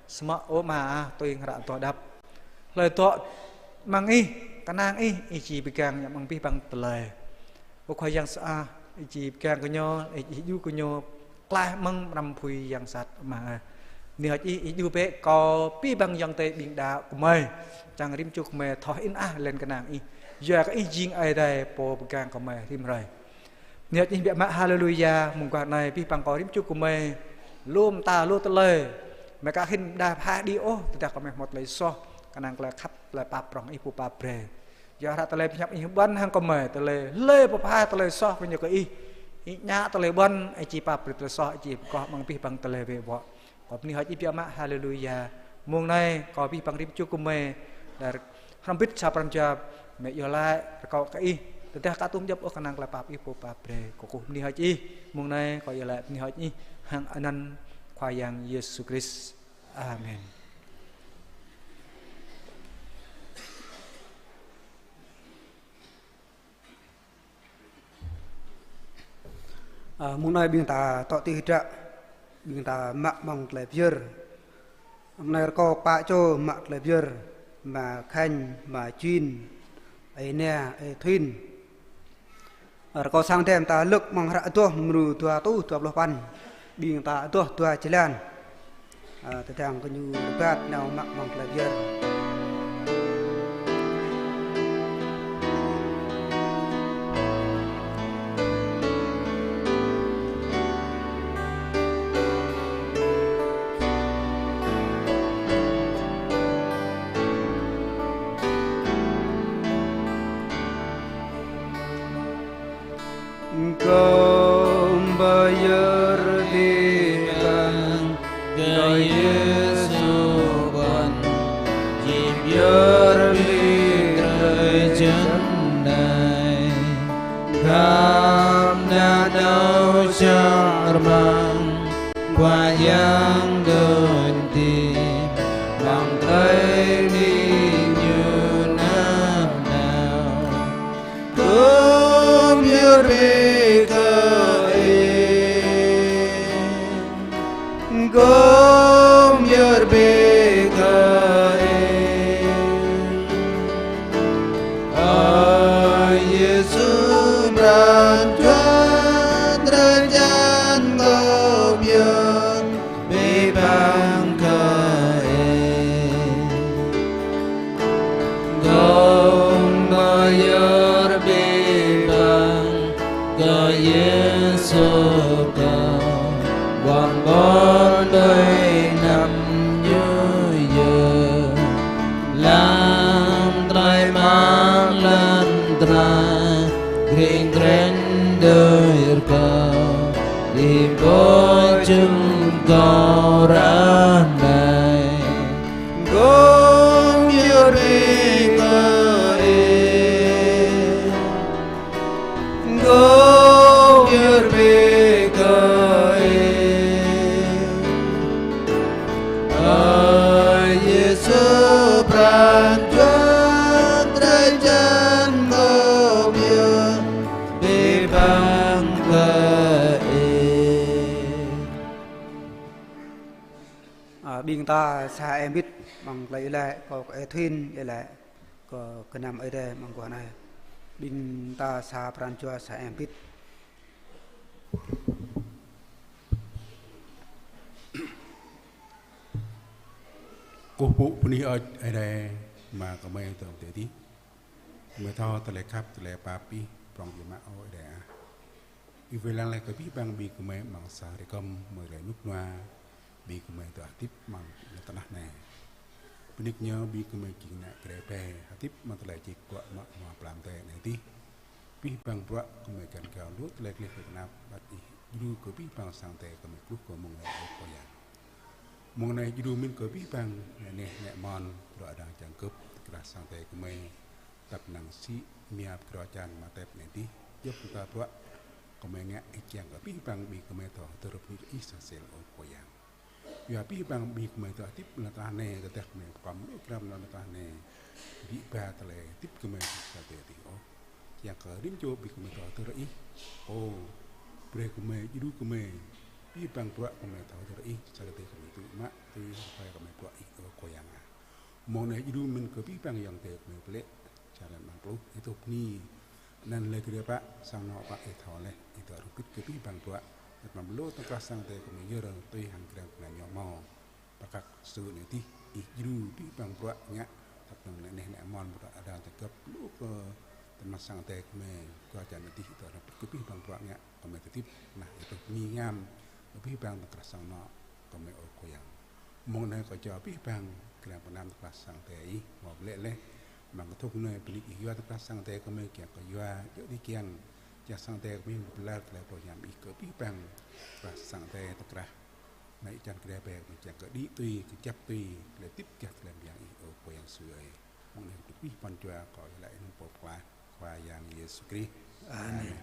Samơ̆ ơ Ama ah, tui hăng ră dŏ đăp. Hlơi dŏ amăng ih, kơnang ih, ih či pơgang ñu amăng abih bang tơlơi. Ơ Khua Yang sơăh, Ih či pơgang kơ ñu, Ih, Ih djru kơ ñu, klaih mơ̆ng mram apui yang sat mơ̆n. Bơni hơơč Ih, Ih djru bĕ kâo abih bang ayŏng adơi ƀing đaŏ gơmơi, čang rĭm čô gơmơi thâo hơĭn ah lŏn kơnang Ih. Yua kơ Ih jing Ơi Adai pô pơgang gơmơi rĭm hrơi. Bơni hơơč Ih biă mă, haleluya, mơguah anai abih bang kâo rĭm čô gơmơi, lu mơta lu tơlơi, mơ̆ ka khĭn đa pha đĭ ôh, tơdah gơmơi hmâo tơlơi soh, kơnang tơlơi khăp, tơlơi pap prŏng Ih pô pap brơi. Yua hră tơlơi pơhiăp Ih ƀuăn hăng gơmơi, tơlơi hlơi pơpha tơlơi soh kơ ñu kơ Ih, Ih ñă tơlơi ƀuăn, Ih či pap brơi tơlơi soh, Ih či pơkoh mơ̆ng abih bang tơlơi wĕ ƀô̆. Kâo bơni hơơč Ih biă mă, haleluya. Mông anai, kâo abih bang rĭm čô gơmơi, đa hrŏm hơbĭt sa pran jua, mơ̆ iâu laĭ rơkâo kơ Ih, tơdah ka tuôm djŏp ôh kơnang tơlơi pap Ih pô pap brơi. Kâo kơkuh bơni hơơč Ih, mông anai, kâo iâu laĭ bơni hơơč Ih, hăng anăn Khua Yang Yêsu Krist. Amen. Ơ, mông anai ƀing ta tŏ tih hră, ƀing ta mă mơ̆ng tơlơi pơyơr. Mông anai rơkâo pă čô mă tơlơi pơyơr, ama Khanh, ama Jin, ơi Nia, ơi Thuin. Rơkâo sang tơm ta lơ̆k mơ̆ng hră Adoh mrô dua rơtuh dua pluh păn, ƀing ta adoh dua jơlan. Ơ, tơdang kơ ñu rơbat nao mă mơ̆ng tơlơi pơyơr. Kâo pơyơr abih bang kơ Yêsu pơkŏn, či pơyơr abih drơi jơnai. Khăp nanao čang rơmang, Khua Yang đôč dih, mơ̆ng tơlơi bơni Ñu nanao. Kâo pơyơr abih kơ Ih. Kâo pơyơr abih kơ Ih. Ơ Yêsu, pran jua drơi jan kâo pơyơr abih bang kơ Ih. Kâo pơyơr abih bang kơ Yêsu kâo, ƀuăn ƀôn đơi anăm Ñu yơh. Lăng tơlơi mơak lŏn tơnah, kring kren đơi rơkâo, Ih pô čŭng kâo ră anai. Kâo pơyơr abih kơ Ih. Kâo pơyơr abih kơ Ih. Ơ Yêsu, pran jua drơi jan kâo pơyơr abih bang kơ Ih. Ơ, ƀing ta sa hrŏm hơbĭt mơ̆ng tơlơi iâu laĭ kơ ơi Thuin, iâu laĭ kơ gơnam Ơi Adai mơguah anai. Ƀing ta sa pran jua sa hrŏm hơbĭt. Kơkuh pơpŭ bơni hơơč Ơi Adai, Ama gơmơi dŏ tơ adih. Gơmơi thâo tơlơi khăp, tơlơi pap Ih prŏng biă mă, ơ Ơi Adai ah. Ih wai lăng laih kơ abih bang ƀing gơmơi amăng sa hrơi kơm mơ̆ng tơlơi rơnŭk rơnua ƀing gơmơi dŏ hơdip amăng lŏn tơnah anai. Bơni kơ ñu ƀing gơmơi jing ană krê phe hơdip amăng tơlơi čih kơ mă hmua pơlam tê anai adih. Abih bang bruă gơmơi găn gao lu tơlơi gleh tơlơi tơnap, băt Ih djru kơ abih bang sang tê gơmơi kluh kơ mông anai, ơ Khua Yang. Mông anai djru mĭn kơ abih bang ană neh ană mon, bruă đang čang gơ̆p, tơkrah sang tê gơmơi tăp năng sĭ mia pơkra čang mă tep anai adih. Djŏp mơta bruă gơmơi ngă Ih kiăng kơ abih bang ƀing gơmơi thâo hơdơr bơni Ih sa sel, ơ Khua Yang. Yua abih bang ƀing gơmơi dŏ hơdip lŏn tơnah anai, tơdah gơmơi pơkŏm lu gram lŏn tơnah anai, ƀiă ba tơlơi hơdip gơmơi sa tê adih ôh. Kiăng kơ rĭm čô ƀing gơmơi thâo hơdơr Ih. Ơ, brơi gơmơi, djru gơmơi, abih bang bruă gơmơi thâo hơdơr Ih, sa tê gơmơi tŭ mă, tui hăng gơmơi bruă Ih, ơ Khua Yang ah. Mông anai djru mĭn kơ abih bang ayŏng adơi gơmơi pơlĕ, čar lăn amăng pluh, ih tŭ bơni. Anŭn lĕ kơ Ih pă, sang anŏ pă Ih thâo laih, Ih dŏ hơget kơ abih bang bruă, tơdah mă lu tơkrah sang Ơi Adai gơmơi yơr tui hăng Kră Yang Ñu hmâo. Pơkă sơ̆ anai dih, Ih djru abih bang bruă ngă, tơpă anai neh neh mơ̆n bruă arăng tơgăp lu kơ tơmah sang Ơi Adai gơmơi, kơ čar anai dih, tơdah hơget kơ abih bang bruă ngă, gơmơi tơdip, nah, Ih tŭ mi ngam, abih bang tơkrah sang anŏ gơmơi ơ Khua Yang. Mơ̆ng anai kâo jao abih bang, kiăng pơnam tơkrah sang Ơi Adai Ih, mơ̆ blĕ laih, mơ̆ng kơthŭk anai bơni Ih yua tơkrah sang Ơi Adai gơmơi kiăng kơ yua, djơ̆ dih kiăng, kiăng sang Ơi Adai gơmơi pơlar tơlơi pơhiăp Ih kơ abih bang, tơkrah sang Ơi Adai tơkrah. Anai čang kơ Ơi Adai gơmơi kiăng kơ đĭ tui, kơjăp tui, tơlơi hơdip kiăng tơlơi mơyang Ih, ơ Khua Yang Yêsu ơi. Mơ̆ng anai kâo abih bang jua kâo iâu laĭ anăn Pô Khua, Khua Yang Yêsu Krist. Amen. Amen.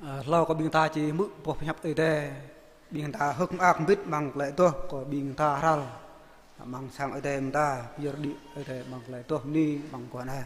Ơ, hlâo kơ ƀing ta či hmư̆ boh pơhiăp Ơi Adai, ƀing ta hơ̆k mơak mbĭt amăng tơlơi adoh kơ ƀing ta hrăl amăng sang Ơi Adai mơ̆ng ta, pơyơr đĭ Ơi Adai amăng tơlơi adoh bơni amăng guah anai.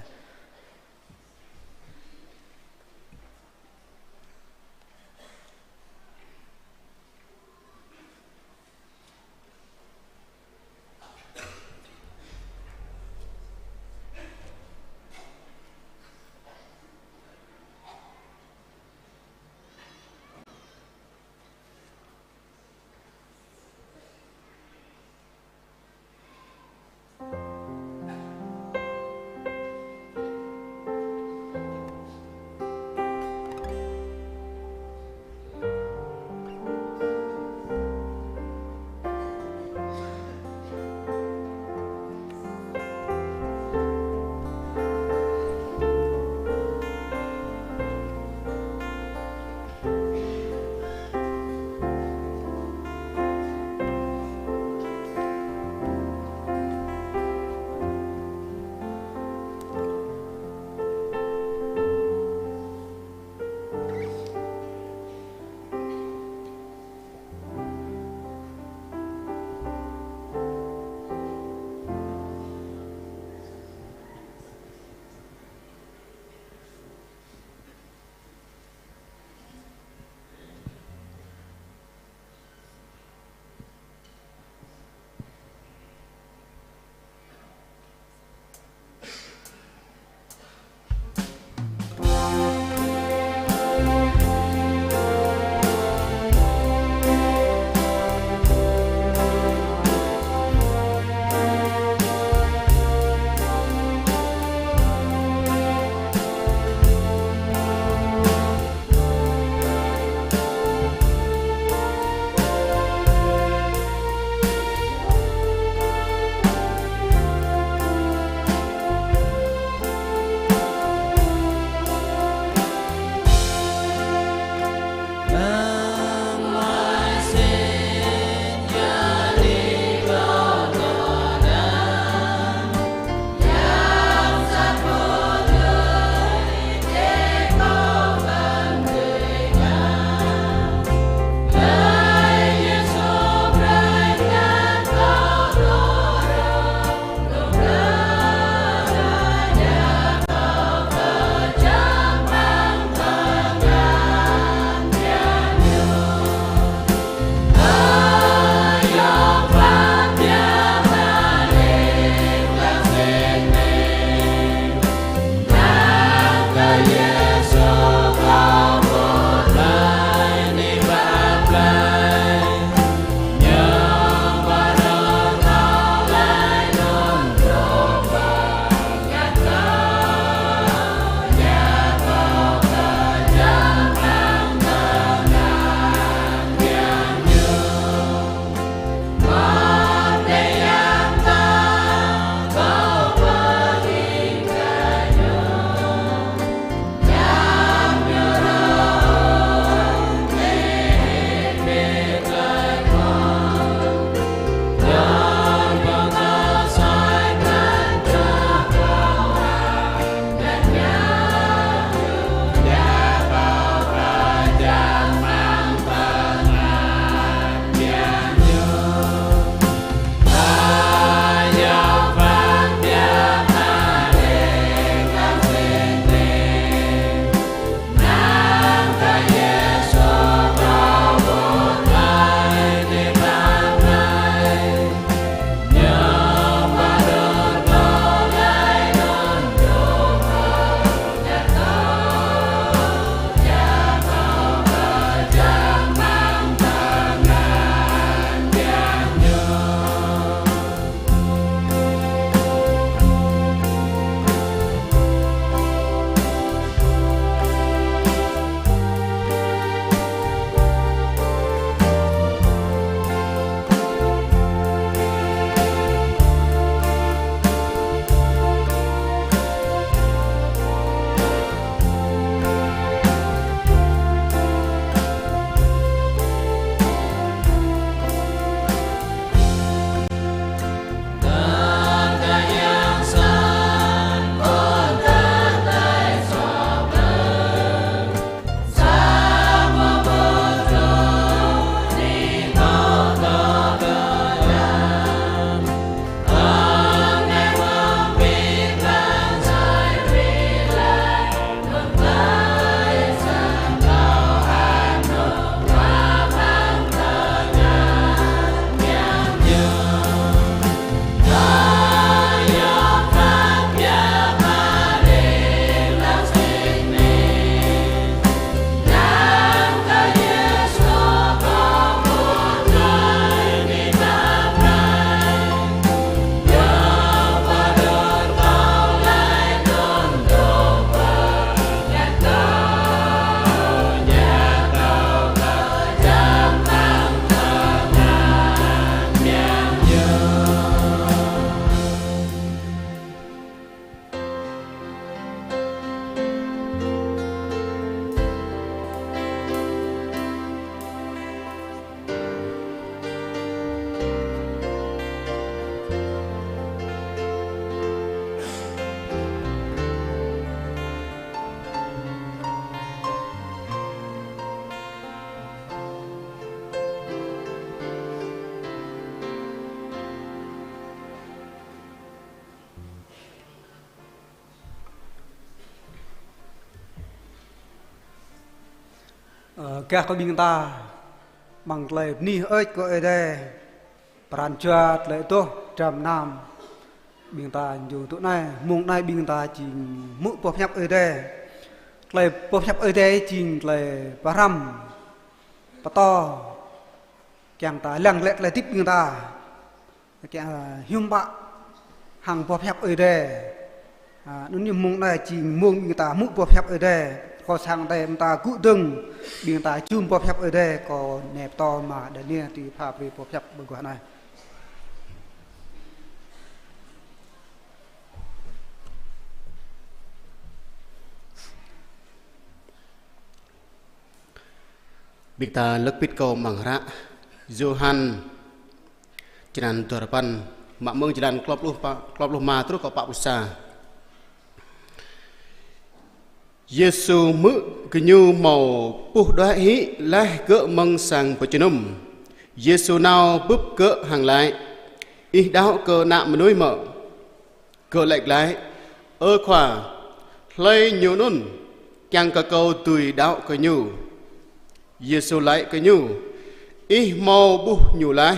Ơ, gah kơ ƀing ta, amăng tơlơi bơni hơơč kơ Ơi Adai, pran jua tơlơi adoh dram gơnam ƀing ta jing tŭ anai, mông anai ƀing ta jing hmư̆ boh pơhiăp Ơi Adai. Tơlơi boh pơhiăp Ơi Adai jing tơlơi pơhrăm, pơtô, kiăng ta lăng glaĭ tơlơi hơdip ƀing ta kiăng, a, hiư̆m pă hăng boh pơhiăp Ơi Adai. A, anŭn yơh mông anai jing mông ƀing ta hmư̆ boh pơhiăp Ơi Adai. Kâo sang Ơi Adai mơ̆ng ta gŭ dơ̆ng, ƀing ta jum boh pơhiăp Ơi Adai, kâo nao pơtô mă Đa Nia tui pha brơi boh pơhiăp mơguah anai. Ƀing ta lơ̆k pĭt kâo amăng hră Yôhan, črăn duapăn, mă mơ̆ng črăn klâo pluh pă, klâo pluh rơma truh kơ pă pluh sa. Yêsu hmư̆ gơñu hmâo puh đuaĭ hĭ laih gơ̆ mơ̆ng sang pơjơnum. Yêsu nao bưp gơ̆ hăng laĭ: "Ih đaŏ kơ Ană Mơnuih mơ̆?" Gơ̆ laĭ glaĭ: "Ơ Khua, hlơi Ñu anŭn, kiăng kơ kâo dưi đaŏ kơ Ñu?" Yêsu laĭ kơ ñu: "Ih hmâo ƀuh Ñu laih,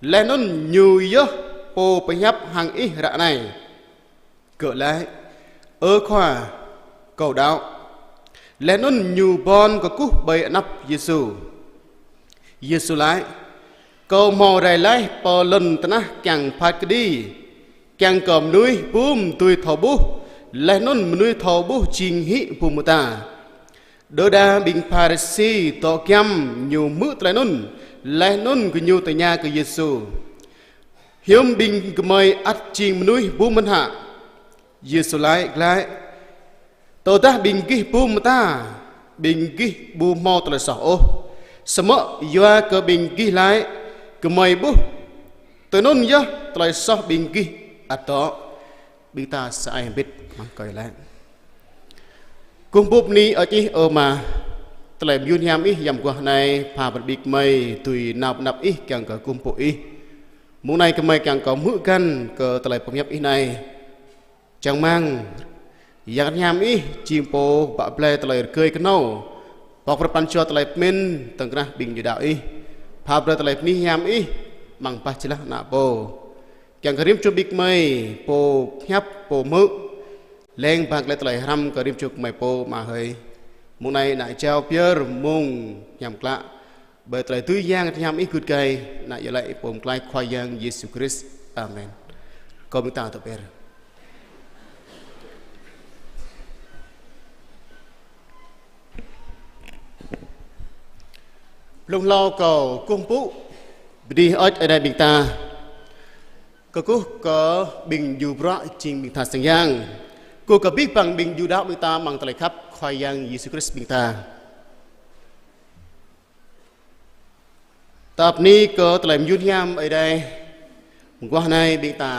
laih anŭn Ñu yơh pô pơhiăp hăng ih ră anai." Gơ̆ laĭ: "Ơ Khua, kâo đaŏ." Laih anŭn ñu bon kơkuh ƀơi anăp Yêsu. Yêsu laĭ: "Kâo hmâo rai laih pơ lŏn tơnah kiăng phat kơđi, kiăng kơ mơnuih bum dưi thâo ƀuh, laih anŭn mơnuih thâo ƀuh jing hĭ bum mơta." Đơđa ƀing Pharisi dŏ giăm ñu hmư̆ tơlơi anŭn, laih anŭn gơñu tơña kơ Yêsu: "Hiư̆m ƀing gơmơi ăt jing mơnuih bum mơ̆n hă?" Yêsu laĭ glaĭ: "Tơdah ƀing gih bum mơta, ƀing gih ƀu hmâo tơlơi soh ôh. Samơ̆ yua kơ ƀing gih laĭ gơmơi ƀuh, tui anŭn yơh tơlơi soh ƀing gih ăt dŏ." Ƀing ta sa ai hơbĭt mă kơi laĭ. Kơkuh pơpŭ bơni hơơč Ih, ơ Ama, tơlơi mơyŭn hiam Ih amăng mơguah anai, pha brơi ƀing gơmơi dưi nao pơ anăp Ih kiăng kơ kơkuh pơpŭ Ih. Mông anai gơmơi kiăng kơ hmư̆ găn kơ tơlơi pơhiăp Ih anai. Čang rơmang, Yang Bơngăt Hiam Ih jing pô bă blai tơlơi rơgơi kơnâo, pŏk brơi pran jua tơlơi pơmĭn tơ̆ng krah ƀing ñu đaŏ Ih. Pha brơi tơlơi bơni hiam Ih amăng bah jơlah ană pô. Kiăng kơ rĭm čô ƀing gơmơi, pô pơhiăp, pô hmư̆, leng ba glaĭ tơlơi hrăm kơ rĭm čô gơmơi pô mă hơi. Mông anai ană jao pơyơr mông hiam klă. Ƀơi tơlơi dưi Yang Bơngăt Hiam Ih gưt gai, ană iâu laĭ pô pơklaih Khua Yang Yêsu Krist. Amen. Kâo ƀing ta tŏ pơyơr. Blung hlâo kâo kơkuh pơpŭ bơni hơơč Ơi Adai ƀing ta. Kơkuh kơ ƀing djru bruă jing ƀing tha sang yang. Kơkuh kơ abih bang ƀing djru đaŏ ƀing ta amăng tơlơi khăp Khua Yang Yêsu Krist ƀing ta. Ta bơni kơ tơlơi mơyŭn hiam Ơi Adai. Mơguah anai ƀing ta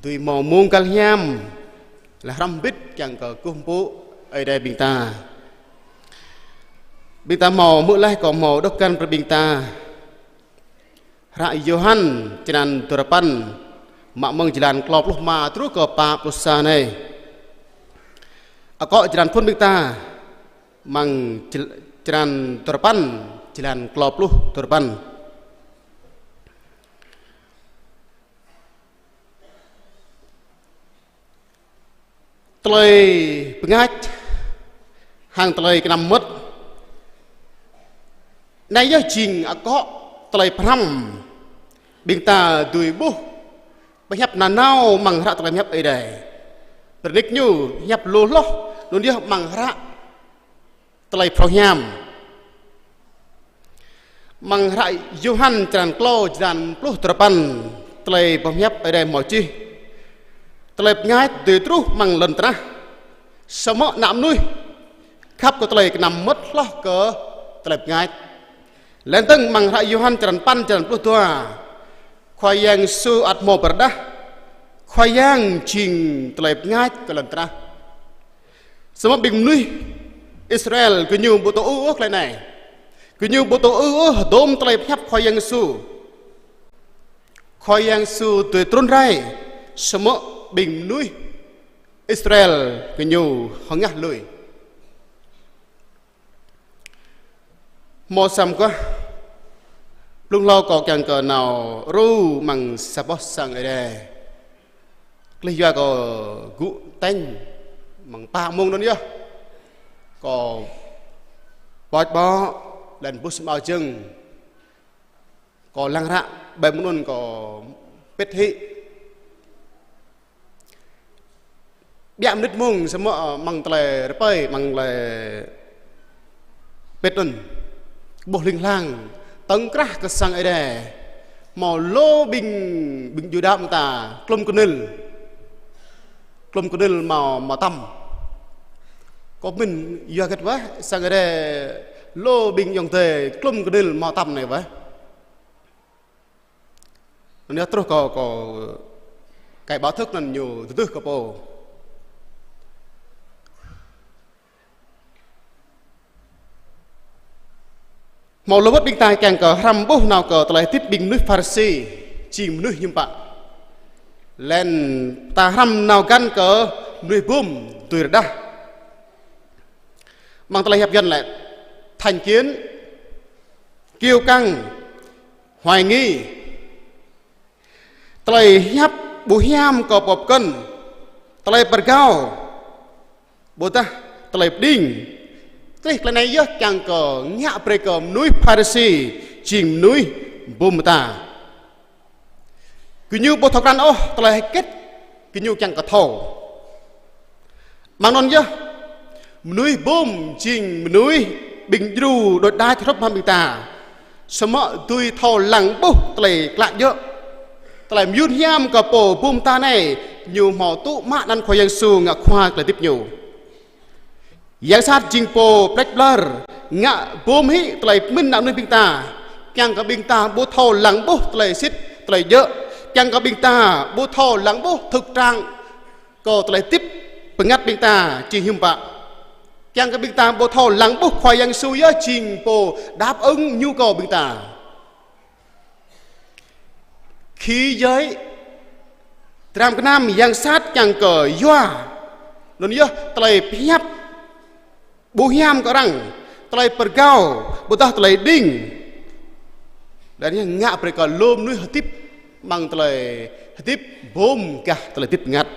dưi hmâo mông găl hiam, laih hrăm hơbĭt kiăng kơ kơkuh pơpŭ Ơi Adai ƀing ta. Ƀing ta hmâo hmư̆ laih, kâo hmâo đŏk găn brơi ƀing ta. Hră Yôhan črăn duapăn, mă mơ̆ng črăn klâo pluh rơma truh kơ pă pluh sa anai. Akŏ črăn phŭn ƀing ta, amăng čr-, črăn duapăn, črăn klâo pluh duapăn. Tơlơi bơngač hăng tơlơi kơnăm mơmŏt. Anai yơh jing akŏ tơlơi pơhrăm ƀing ta dưi ƀuh pơhiăp nanao amăng hră tơlơi pơhiăp Ơi Adai. Pơrơnik ñu hiăp lu hloh, anŭn yơh amăng hră Tơlơi Phrâo Hiam. Amăng hră Yôhan črăn klâo črăn pluh duapăn, tơlơi pơhiăp Ơi Adai hmâo čih: Tơlơi bơngač dưi truh amăng lŏn tơnah, samơ̆ ană mơnuih khăp kơ tơlơi kơnăm mơmŏt hloh kơ tơlơi bơngač. Laih dơ̆ng amăng hră Yôhan črăn păn črăn pluh dua, Khua Yang Yêsu ăt hmâo pơrơđah Khua Yang jing tơlơi bơngač kơ lŏn tơnah. Samơ̆ ƀing mơnuih Israel gơñu ƀu tŭ ư ôh tơlơi anai. Gơñu ƀu tŭ ư ôh hơdôm tơlơi pơhiăp Khua Yang Yêsu. Khua Yang Yêsu dưi trŭn rai, samơ̆ ƀing mơnuih Israel gơñu hơngah lui. Hmâo sa mơguah blung hlâo kâo kiăng kơ nao ru amăng sa boh sang Ơi Adai. Klih yua kâo gŭ tañ amăng pă mông anŭn yơh. Kâo pơč ƀô̆, laih anŭn ƀuh samơ̆ ao jơ̆ng. Kâo lăng ră ƀơi mông anŭn kâo pĭt hĭ. Ƀiă mơnit mông samơ̆, ơ, amăng tơlơi rơpơi, amăng tơlơi pĭt anŭn. Ƀuh hling hlang, tơ̆ng krah kơ sang Ơi Adai. Hmâo lu ƀing, ƀing djuai đaŏ mơta, klum kơnil. Klum kơnil hmâo, hmâo tăm. Kâo pơmĭn yua hơget wơ̆t, sang Ơi Adai lu ƀing ayŏng adơi, klum kơnil hmâo tăm anai wơ̆t. Anŭn yơh truh kâo, kâo khai báo thức anŭn ñu tơdưh kơ pô. Hmâo lu wơ̆t ƀing ta kiăng kơ hrăm ƀuh nao kơ tơlơi hơdip ƀing mơnuih Pharisi, jing mơnuih hiư̆m pă. Laih anŭn ta hrăm nao găn kơ mơnuih bum dưi rơđah. Amăng tơlơi hiăp Yuan lĕ thành kiến, kiêu căng, hoài nghi. Tơlơi hiăp ƀu hiam kơ pô pơkŏn, tơlơi pơrgao, ƀôdah tơlơi pơđing. Tơlơi tơlơi anai yơh kiăng kơ ngă brơi kơ mơnuih Pharisi, jing mơnuih bum mơta. Gơñu ƀu thâo krăn ôh tơlơi hơget gơñu kiăng kơ thâo. Mơ̆ng anŭn yơh, mơnuih bum jing mơnuih ƀing djru đôč đač hrup hăng ƀing ta. Samơ̆ dưi thâo lăng ƀuh tơlơi klă djơ̆. Tơlơi mơyun hiam kơ pô bum mơta anai, ñu hmâo tŭ mă anăn Khua Yang Yêsu ngă khua tơlơi hơdip ñu. Yang sat jing pô pleč ƀlŏr, ngă bum hĭ tơlơi pơmĭn ană mơnuih ƀing ta. Kiăng kơ ƀing ta ƀu thâo lăng ƀuh tơlơi sĭt, tơlơi djơ̆. Kiăng kơ ƀing ta ƀu thâo lăng ƀuh thực trạng kơ tơlơi hơdip bơngăt ƀing ta jing hiư̆m pă. Kiăng kơ ƀing ta ƀu thâo lăng ƀuh Khua Yang Yêsu yơh jing pô đáp ứng nhu cầu ƀing ta. Khi giới, dram gơnam yang sat kiăng kơ yua. Anŭn yơh tơlơi pơhiăp ƀu hiam kơ arăng, tơlơi pơrgao, ƀôdah tơlơi pơđing. Laih anŭn ngă brơi kơ lu mơnuih hơdip amăng tơlơi hơdip bum gah tơlơi hơdip bơngăt.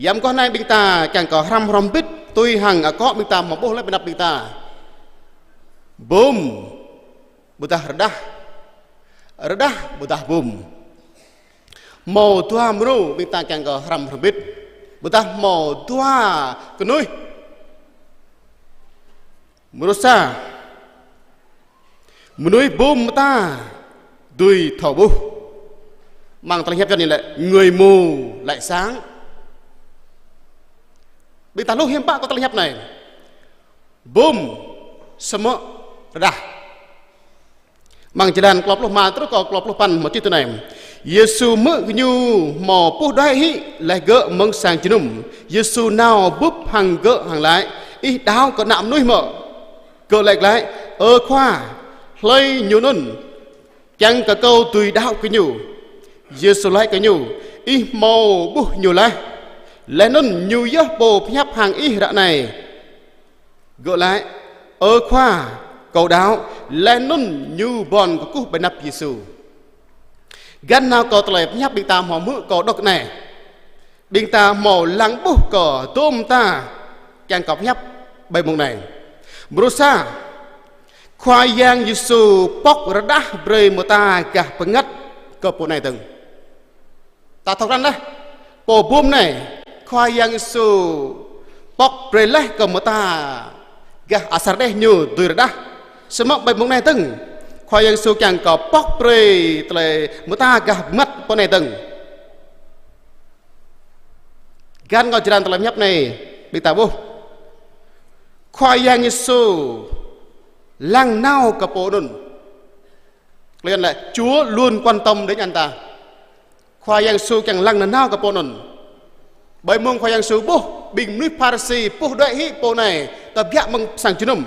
Yam mơguah anai ƀing ta kiăng kơ hrăm hrŏm hơbĭt tui hăng akŏ ƀing ta hmâo ƀuh laih ƀơi anăp ƀing ta. Bum ƀôdah rơđah. Rơđah ƀôdah bum. Hmâo dua mrô ƀing ta kiăng kơ hrăm hrŏm hơbĭt. Ƀôdah hmâo dua kơnuih. Mrô sa, mơnuih bum mơta dưi thâo ƀuh. Amăng tơlơi hiăp Yuan ñu lĕ người mù lại sáng. Ƀing ta hluh hiư̆m pă kơ tơlơi hiăp anai. Bum samơ̆ rơđah. Amăng jơlan klâo pluh rơma truh kơ klâo pluh păn hmâo čih tui anai: Yêsu hmư̆ gơñu hmâo puh đuaĭ hĭ laih gơ̆ mơ̆ng sang jơnum. Yêsu nao bưp hăng gơ̆ hăng laĭ: Ih đaŏ kơ Ană mơnuih mơ̆? Gơ̆ laĭ glaĭ: Ơ Khua, hlơi ñu anŭn, kiăng kơ kâo dưi đaŏ kơ ñu? Yêsu laĭ kơ ñu: Ih hmâo ƀuh ñu laih. Laih anŭn ñu yơh pô pơhiăp hăng ih ră anai. Gơ̆ laĭ: Ơ Khua, kâo đaŏ. Laih anŭn ñu bon kơkuh ƀơi anăp Yêsu. Găn nao kơ tơlơi pơhiăp ƀing ta hmâo hmư̆ kâo đŏk anai, ƀing ta hmâo lăng ƀuh kơ dôm mơta kiăng kơ pơhiăp ƀơi mông anai. Mrô sa, Khua Yang Yêsu pŏk rơđah brơi mơta gah bơngăt kơ pô anai dơ̆ng. Ta thâo krăn laih, pô bum anai, Khua Yang Yêsu pŏk brơi laih kơ mơta gah asar đeh ñu dưi rơđah. Samơ̆ ƀơi mông anai dơ̆ng, Khua Yang Yêsu kiăng kơ pŏk brơi tơlơi mơta gah bơngăt pô anai dơ̆ng. Găn kơ jơlan tơlơi pơhiăp anai, ƀing ta ƀuh Khua Yang Yêsu lăng nao kơ pô anŭn. Tơlơi Yuan lĕ Chúa luôn quan tâm đến anh ta. Khua Yang Yêsu kiăng lăng nanao kơ pô anŭn. Ƀơi mông Khua Yang Yêsu ƀuh ƀing mơnuih Pharisi puh đuaĭ hĭ pô anai kơ biă mơ̆ng sang jơnum.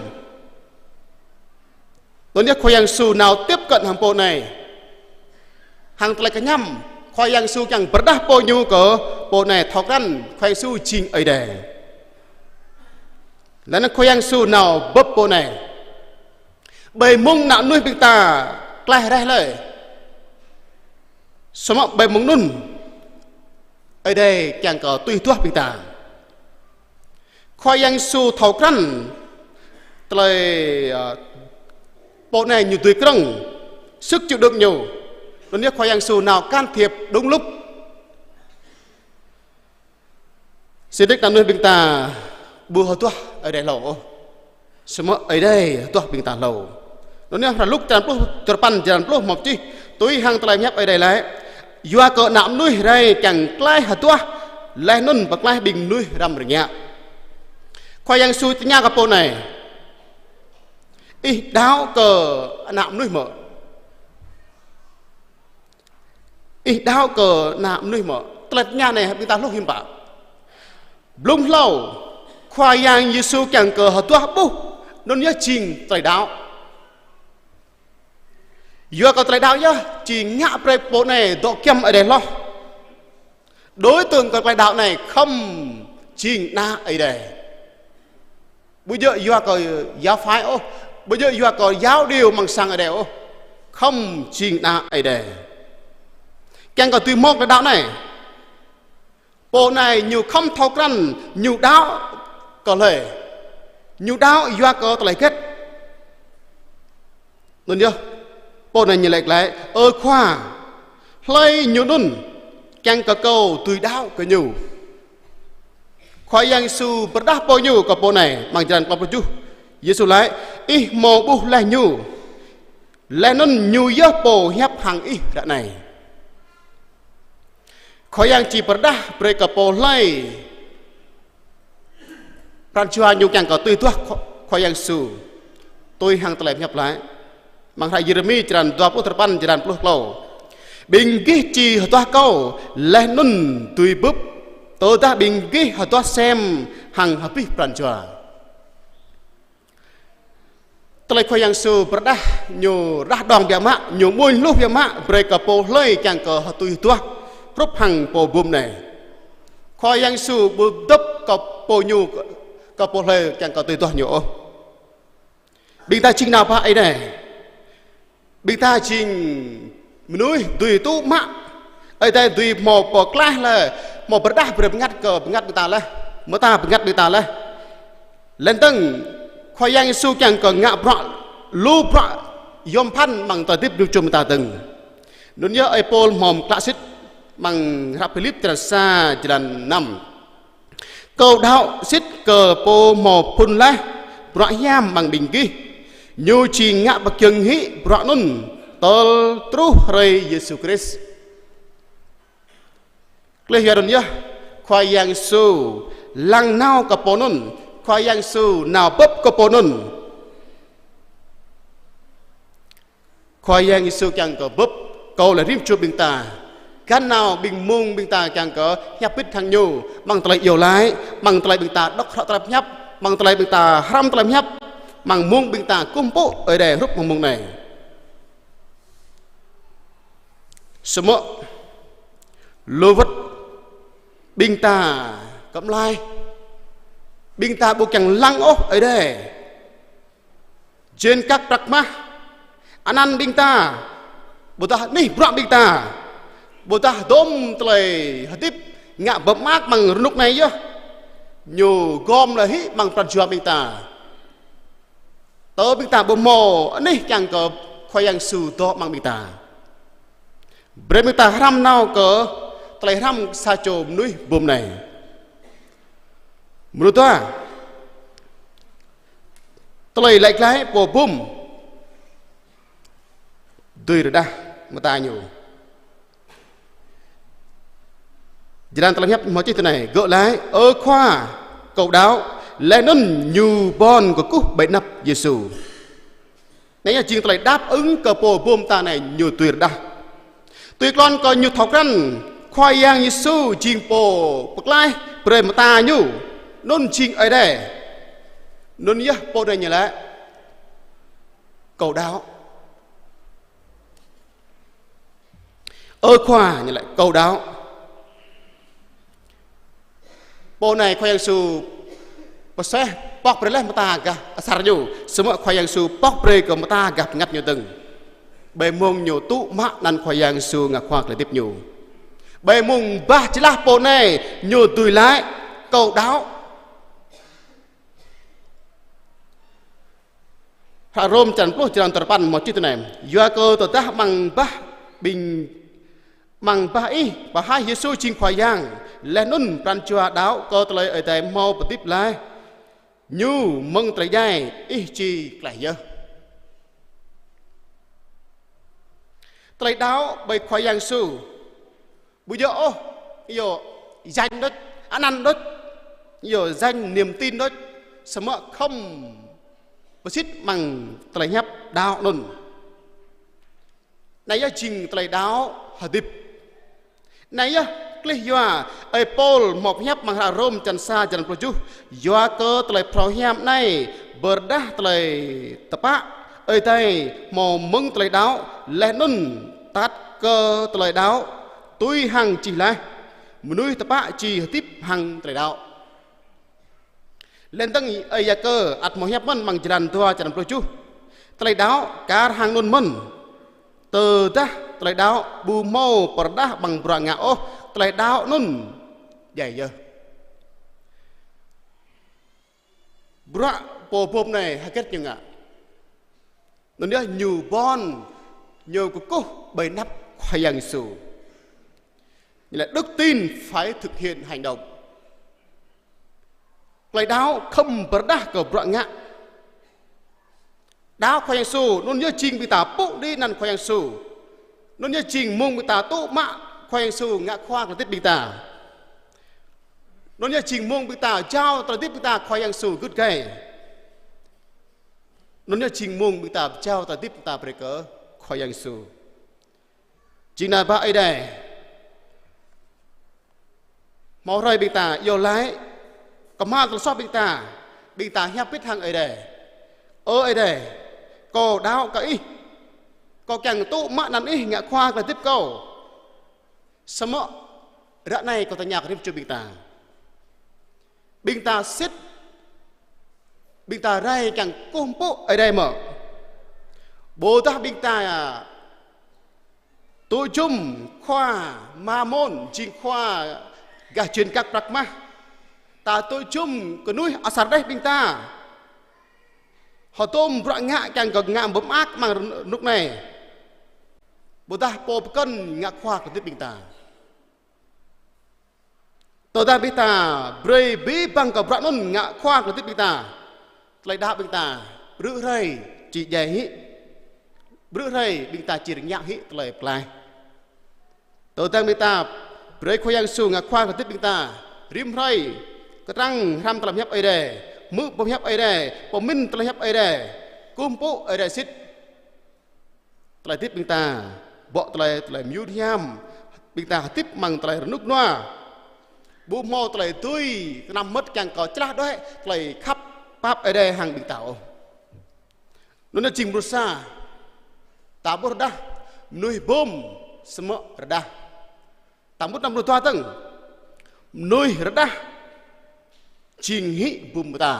Anŭn yơh Khua Yang Yêsu nao tiếp cận hăng pô anai. Hăng tơlơi kơñăm, Khua Yang Yêsu kiăng pơrơđah pô ñu kơ pô anai thâo krăn Khua Yang Yêsu jing Ơi Adai. Laih anŭn Khua Yang Yêsu nao bưp pô anai. Ƀơi mông ană mơnuih ƀing ta klaih reh lơi. Samơ̆ ƀơi mông anŭn, Ơi Adai kiăng kơ tui hơduah ƀing ta. Khua Yang Yêsu thâo krăn tơlơi, ơ, pô anai ñu dưi krơ̆ng, sức chịu đựng ñu. Anŭn yơh Khua Yang Yêsu nao can thiệp đúng lúc. Sĭt nik ană mơnuih ƀing ta ƀu hơduah Ơi Adai hlâo ôh. Samơ̆ Ơi Adai hơduah ƀing ta hlâo. Anŭn yơh hră Luk črăn pluh duapăn, črăn pluh mơ̆ čih, tui hăng tơlơi pơhiăp Ơi Adai laĭ: Yua kơ ană mơnuih rai kiăng klaih hơduah, laih anŭn pơklaih ƀing mơnuih răm rơngiă. Khua Yang Yêsu tơña kơ pô anai: Ih đaŏ kơ ană mơnuih mơ̆? Ih đaŏ kơ ană mơnuih mơ̆? Tơlơi tơña anai ƀing ta hluh hiư̆m pă? Blung hlâo, Khua Yang Yêsu kiăng kơ hơduah ƀuh, anŭn yơh jing tơlơi đaŏ. Yua kơ tơlơi đaŏ yơh, či ngă brơi pô anai dŏ giăm Ơi Adai hloh. Đối tượng kơ tơlơi đaŏ anai khŏm jing ană Ơi Adai. Ƀu djơ̆ yua kơ giáo phái ôh, ƀu djơ̆ yua kơ giáo điều amăng sang Ơi Adai ôh. Khŏm jing ană Ơi Adai. Kiăng kơ dưi hmâo tơlơi đaŏ anai. Pô anai ñu khŏm thâo krăn, ñu đaŏ kơ hlơi? Ñu đaŏ yua kơ tơlơi hơget? Anŭn yơh, pô anai ñu laĭ glaĭ: Ơ Khua, hlơi ñu anŭn, kiăng kơ kâo dưi đaŏ kơ ñu? Khua Yang Yêsu pơrơđah pô ñu kơ pô anai, amăng črăn klâo pluh tơjuh. Yêsu laĭ: Ih hmâo ƀuh laih ñu, laih anŭn ñu yơh pô pơhiăp hăng ih ră anai. Khua Yang či pơrơđah brơi kơ pô hlơi pran jua ñu kiăng kơ tui hơduah Khua, Khua Yang Yêsu. Tui hăng tơlơi pơhiăp laĭ amăng hră Yêrêmi črăn dua pluh duapăn, črăn pluh klâo: Ƀing gih či hơduah kâo, laih anŭn dưi bưp, tơdah ƀing gih hơduah sem hăng abih pran jua. Tơlơi Khua Yang Yêsu pơrơđah, ñu rơđah đong biă mă, ñu mơ̆ng hluh biă mă, brơi kơ pô hlơi kiăng kơ hơtui hơduah hrup hăng pô bum anai. Khua Yang Yêsu ƀu dŏp kơ pô ñu, kơ pô hlơi kiăng kơ tui hơduah ñu ôh. Ƀing ta jing nao pơ Ơi Adai. Ƀing ta jing mơnuih dưi tŭ mă. Ơi Adai dưi hmâo pơklaih laih, hmâo pơrơđah brơi bơngăt kơ bơngăt ƀing ta laih. Mơ̆ ta bơngăt ƀing ta laih. Laih dơ̆ng, Khua Yang Yêsu kiăng kơ ngă bruă, lu bruă yom phăn amăng tơlơi hơdip mơnuih čum ƀing ta dơ̆ng. Anŭn yơh ơi Pôl hmâo klă sĭt amăng hră Philip črăn sa, črăn năm: Kâo đaŏ sĭt kơ Pô hmâo phŭn laih bruă hiam amăng ƀing gih, Ñu či ngă pơgiŏng hĭ bruă anŭn tơl truh hrơi Yêsu Krist. Klih yua anŭn yơh, Khua Yang Yêsu lăng nao kơ pô anŭn, Khua Yang Yêsu nao bưp kơ pô anŭn. Khua Yang Yêsu kiăng kơ bưp, kâo laih rĭm čô ƀing ta. Găn nao ƀing mông ƀing ta kiăng kơ hiăp pĭt hăng Ñu, amăng tơlơi iâu laĭ, amăng tơlơi ƀing ta đŏk hră tơlơi pơhiăp, amăng tơlơi ƀing ta hrăm tơlơi pơhiăp, amăng mông ƀing ta kơkuh pơpŭ Ơi Adai hrup amăng mông anai. Samơ̆ lu wơ̆t ƀing ta kơmlai, ƀing ta ƀu kiăng lăng ôh Ơi Adai. Jên kăk prăk mah, anăn ƀing ta, ƀôdah anih bruă ƀing ta, ƀôdah dôm tơlơi hơdip ngă bơmơak amăng rơnŭk anai yơh, ñu gom laĭ hĭ amăng pran jua ƀing ta. Tơ ƀing ta ƀu hmâo anih kiăng kơ Khua Yang Yêsu dŏ amăng ƀing ta. Brơi ƀing ta hrăm nao kơ tơlơi hrăm sa čô mơnuih bum anai. Mrô dua, tơlơi laĭ glaĭ pô bum dưi rơđah mơta ñu. Jơlan tơlơi pơhiăp hmâo čih tui anai: Gơ̆ laĭ: Ơ Khua, kâo đaŏ. Laih anŭn ñu bon kơkuh ƀơi anăp Yêsu. Anai yơh jing tơlơi đáp ứng kơ pô bum ta anai ñu dưi rơđah. Tui klon kơ ñu thâo krăn Khua Yang Yêsu jing Pô pơklaih brơi mơta ñu, anŭn jing Ơi Adai. Anŭn yơh pô anai ñu laĭ: Kâo đaŏ. Ơ Khua, ñu laĭ: Kâo đaŏ. Pô anai Khua Yang Yêsu pơseh pŏk brơi laih mơta gah asar ñu, samơ̆ Khua Yang Yêsu pŏk brơi kơ mơta gah bơngăt ñu dơ̆ng. Ƀơi mông ñu tŭ mă anăn Khua Yang Yêsu ngă khua tơlơi hơdip ñu. Ƀơi mông bah jơlah pô anai ñu dưi laĭ: Kâo đaŏ. Hră Rôm črăn pluh, črăn tơpăn mơ̆ čih tui anai: Yua kơ tơdah amăng bah ƀing, amăng bah ih pơhaih Yêsu jing Khua Yang, laih anŭn pran jua đaŏ kơ tơlơi Ơi Adai hmâo pơhơdip laih, ñu mơ̆ng tơlơi djai ih či klaih yơh. Tơlơi đaŏ ƀơi Khua Yang Yêsu ƀu djơ̆ ôh, yua danh đôč, anăn đôč, yua danh niềm tin đôč, samơ̆ khŏm pơsit amăng tơlơi hiăp đaŏ anŭn. Anai yơh jing tơlơi đaŏ hơdip. Anai yơh klih yua ơi Pôl hmâo pơhiăp amăng hră Rôm črăn sa, črăn pluh tơjuh: Yua kơ tơlơi phrâo hiam anai pơrơđah tơlơi tơpă Ơi Adai hmâo mơ̆ng tơlơi đaŏ, laih anŭn tat kơ tơlơi đaŏ. Tui hăng čih laih: Mơnuih tơpă či hơdip hăng tơlơi đaŏ. Laih dơ̆ng ơi Yakơ ăt hmâo hiăp mơ̆n amăng črăn dua, črăn pluh tơjuh: Tơlơi đaŏ kar hăng anŭn mơ̆n. Tơdah tơlơi đaŏ ƀu hmâo pơrơđah amăng bruă ngă ôh, tơlơi đaŏ anŭn djai yơh. Bruă pô bum anai hơget ñu ngă? Anŭn yơh ñu ƀon, ñu kơkuh ƀơi anăp Khua Yang Yêsu. Ñu laĭ: Đức tin phải thực hiện hành động. Tơlơi đaŏ khŏm pơrơđah kơ bruă ngă. Đaŏ Khua Yang Yêsu, anŭn yơh jing ƀing ta pŭ đĭ anăn Khua Yang Yêsu. Anŭn yơh jing mông ƀing ta tŭ mă Khua Yang Yêsu ngă khua tơlơi hơdip ƀing ta. Anŭn yơh jing mông ƀing ta jao tơlơi hơdip ƀing ta Khua Yang Yêsu gưt gai. Anŭn yơh jing mông ƀing ta jao tơlơi hơdip ƀing ta brơi kơ Khua Yang Yêsu. Jing ană bă Ơi Adai. Hmâo hrơi ƀing ta iâu laĭ, kơhma̱l tơlơi soh ƀing ta, ƀing ta hiăp hơbĭt hăng Ơi Adai: Ơ Ơi Adai, kâo đaŏ kơ Ih. Kâo kiăng tŭ mă anăn Ih ngă khua tơlơi hơdip kâo. Samơ̆ ră anai kâo tơña kơ rĭm čô ƀing ta. Ƀing ta sĭt, ƀing ta rai kiăng kơkuh pơpŭ Ơi Adai mơ̆? Ƀôdah ƀing ta tŭ jum khua Mamôn, jing khua gah jên kăk prăk mah. Ta tŭ jum kơnuih asar đeh ƀing ta. Hơdôm bruă ngă kiăng kơ ngă ƀơ̆ mơak amăng rơnŭk anai. Ƀôdah pô pơkŏn ngă khua tơlơi hơdip ƀing ta. Tơdah ƀing ta brơi abih bang kơ bruă anŭn ngă khua tơlơi hơdip ƀing ta, tơlơi đaŏ ƀing ta, rư̆ hrơi či djai hĭ, rư̆ hrơi ƀing ta či rơngiă hĭ tơlơi pơklaih. Tơdah ƀing ta brơi Khua Yang Yêsu ngă khua tơlơi hơdip ƀing ta, rĭm hrơi kơtrăng hrăm tơlơi pơhiăp Ơi Adai, hmư̆ boh hiăp Ơi Adai, pơmĭn tơlơi hiăp Ơi Adai, kơkuh pơpŭ Ơi Adai sĭt. Tơlơi hơdip ƀing ta, ƀô̆ tơlơi, tơlơi mơyŭn hiam, ƀing ta hơdip amăng tơlơi rơnŭk rơnua. Ƀu hmâo tơlơi dưi, tơnăm mơmŏt kiăng kơ čơlah đuaĭ tơlơi khăp pap Ơi Adai hăng ƀing ta ôh. Anŭn yơh jing mrô sa, ta ƀuh rơđah, mơnuih bum, samơ̆ rơđah. Ta mŭt anăn mrô dua dơ̆ng. Mơnuih rơđah jing hĭ bum mơta.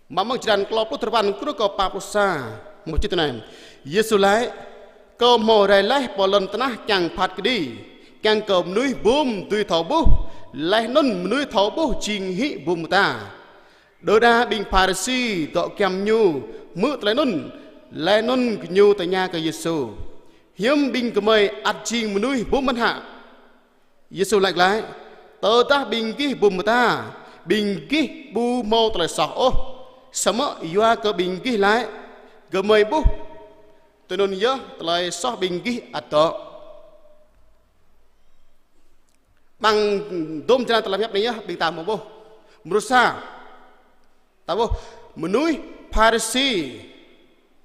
Mơ̆ng črăn klâo pluh duapăn truh kơ pă pluh sa, mơ̆ čih tui anai: Yêsu laĭ: Kâo hmâo rai laih pơ lŏn tơnah kiăng phat kơđi, kiăng kơ mơnuih bum dưi thâo ƀuh, laih anŭn mơnuih thâo ƀuh jing hĭ bum mơta. Đơđa ƀing Pharisi dŏ giăm Ñu hmư̆ tơlơi anŭn, laih anŭn gơñu tơña kơ Yêsu: Hiư̆m ƀing gơmơi ăt jing mơnuih bum mơ̆n hă? Yêsu laĭ glaĭ: Tơdah ƀing gih bum mơta, ƀing gih ƀu hmâo tơlơi soh ôh, samơ̆ yua kơ ƀing gih laĭ: Gơmơi ƀuh, tui anŭn yơh tơlơi soh ƀing gih ăt dŏ. Amăng dôm črăn tơlơi pơhiăp anai yơh ƀing ta hmâo ƀuh. Mrô sa, ta ƀuh mơnuih Pharisi,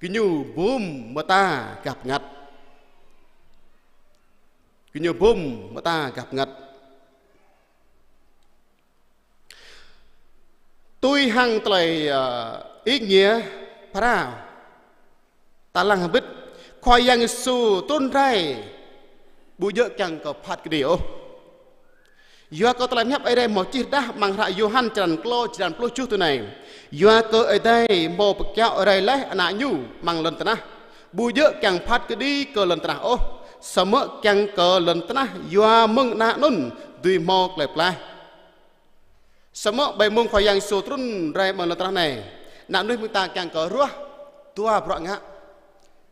gơñu bum mơta gah bơngăt. Gơñu bum mơta gah bơngăt. Tui hăng tơlơi, ơ, ý nghĩa phara, ta lăng hơbĭt, Khua Yang Yêsu trŭn rai ƀu djơ̆ kiăng kơ phat kơđi ôh. Yua kơ tơlơi pơhiăp Ơi Adai hmâo čih rơđah amăng hră Yôhan črăn klâo, črăn pluh tơjuh tui anai: Yua kơ Ơi Adai hmâo pơkiaŏ rai laih Ană Ñu amăng lŏn tơnah, ƀu djơ̆ kiăng phat kơđi kơ lŏn tơnah ôh, samơ̆ kiăng kơ lŏn tơnah yua mơ̆ng Ană anŭn dưi hmâo tơlơi pơklaih. Samơ̆ ƀơi mông Khua Yang Yêsu trŭn rai amăng lŏn tơnah anai, ană mơnuih ƀing ta kiăng kơ ruah dua bruă ngă.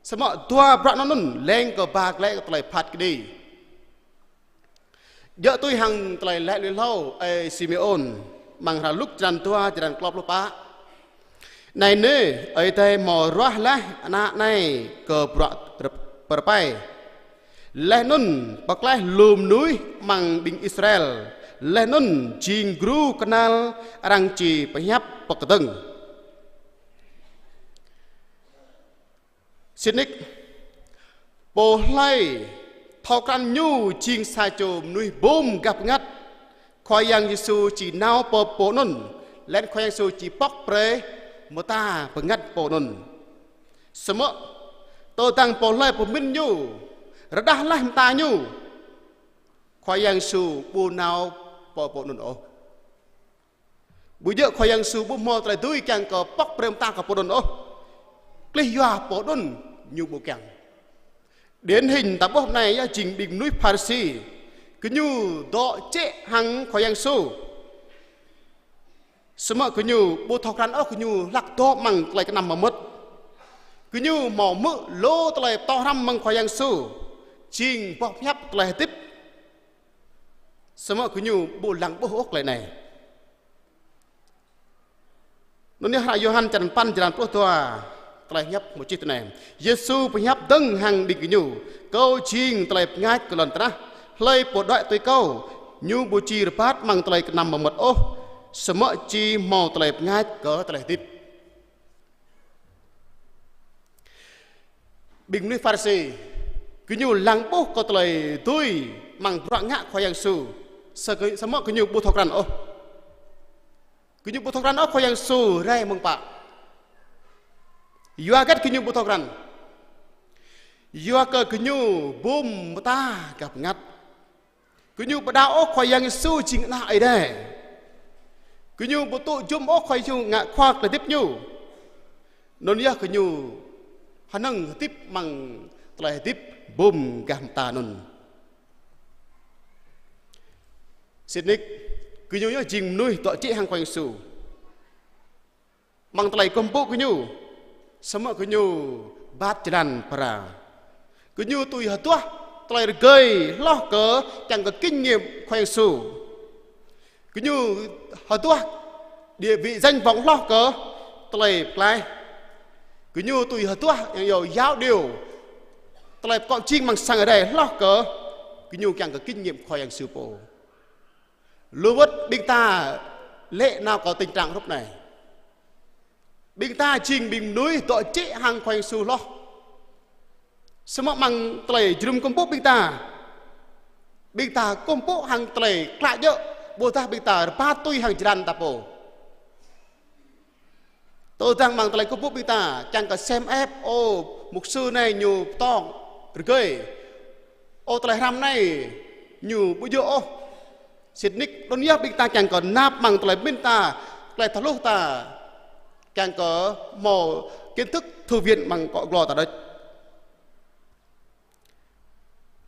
Samơ̆ dua bruă anŭn leng kơ ba glaĭ kơ tơlơi phat kơđi. Djơ̆ tui hăng tơlơi laĭ lui hlâo ơi Simêôn amăng hră Luk črăn dua, črăn klâo pluh pă: Anai nê, Ơi Adai hmâo ruah laih Ană anai kơ bruă rơp-, pơrơpai, laih anŭn pơklaih lu mơnuih amăng ƀing Israel, laih anŭn jing gru kơnăl arăng či pơhiăp pơkơdơ̆ng. Sĭt nik, pô hlơi thâo krăn ñu jing sa čô mơnuih bum gah bơngăt, Khua Yang Yêsu či nao pơ pô anŭn, laih anŭn Khua Yang Yêsu či pŏk brơi mơta bơngăt pô anŭn. Samơ̆ tơdang pô hlơi pơmĭn ñu, rơđah laih mơta ñu, Khua Yang Yêsu ƀu nao pơ pô anŭn ôh. Ƀu djơ̆ Khua Yang Yêsu ƀu hmâo tơlơi dưi kiăng kơ pŏk brơi mơta kơ pô anŭn ôh, klih yua pô anŭn ñu ƀu kiăng. Điển hình ta ƀuh anai yơh jing ƀing mơnuih Pharisi, gơñu dŏ jĕ hăng Khua Yang Yêsu. Samơ̆ gơñu ƀu thâo krăn ôh, gơñu hlak dŏ amăng tơlơi kơnăm mơmŏt. Gơñu hmâo hmư̆ lu tơlơi pơtô hrăm mơ̆ng Khua Yang Yêsu, jing boh pơhiăp tơlơi hơdip. Samơ̆ gơñu ƀu lăng ƀuh ôh tơlơi anai. Anŭn yơh hră Yôhan črăn păn, črăn pluh dua, tơlơi pơhiăp hmâo čih tui anai: Yêsu pơhiăp dơ̆ng hăng ƀing gơñu: Kâo jing tơlơi pơngač kơ lŏn tơnah. Hlơi pô đuaĭ tui Kâo, ñu ƀu či rơbat amăng tơlơi kơnăm mơmŏt ôh, samơ̆ či hmâo tơlơi pơngač kơ tơlơi hơdip. Ƀing mơnuih Pharisi, gơñu lăng ƀuh kơ tơlơi dưi amăng bruă ngă Khua Yang Yêsu, sa-, samơ̆ gơñu ƀu thâo krăn ôh. Gơñu ƀu thâo krăn ôh Khua Yang Yêsu rai mơ̆ng pă. Yua hơget gơñu ƀu thâo krăn? Yua kơ gơñu bum mơta gah bơngăt. Gơñu ƀu đaŏ ôh Khua Yang Yêsu jing Ană Ơi Adai. Gơñu ƀu tŭ jum ôh Khua Yang Yêsu ngă Khua tơlơi hơdip ñu. Anŭn yơh gơñu hơnơ̆ng hơdip amăng tơlơi hơdip bum gah mơta anŭn. Sĭt nik, gơñu yơh jing mơnuih dŏ jĕ hăng Khua Yang Yêsu amăng tơlơi kơkuh pơpŭ gơñu, samơ̆ gơñu bat jơlan pơra. Gơñu tui hơduah tơlơi rơgơi hloh kơ kiăng kơ kinh nghiệm Khua Yang Yêsu. Gơñu hơduah địa vị danh vọng hloh kơ tơlơi pơklaih. Gơñu tui hơduah yang yâo yao điêu, tơlơi pơkŏ jing amăng sang Ơi Adai hloh kơ gơñu kiăng kơ kinh nghiệm Khua Yang Yêsu pô. Lu wơ̆t ƀing ta lĕ nao kơ tình trạng hrup anai. Ƀing ta jing ƀing mơnuih dŏ jĕ hăng Khua Yang Yêsu hloh. Samơ̆ amăng tơlơi jơnum kơkuh pơpŭ ƀing ta, ƀing ta kơkuh pơpŭ hăng tơlơi klă djơ̆, ƀôdah ƀing ta rơbat tui hăng jơlan ta pô. Tơdang amăng tơlơi kơkuh pơpŭ ƀing ta kiăng kơ sem ĕp, ô, mục sư anai ñu pơtong rơgơi, ô, tơlơi hrăm anai ñu ƀu djơ̆ ôh. Sĭt nik, anŭn yơh ƀing ta kiăng kơ năp amăng tơlơi pơmĭn ta, tơlơi thâo hluh ta, kiăng kơ hmâo kiến thức thư viện amăng akŏ glô ta đôč.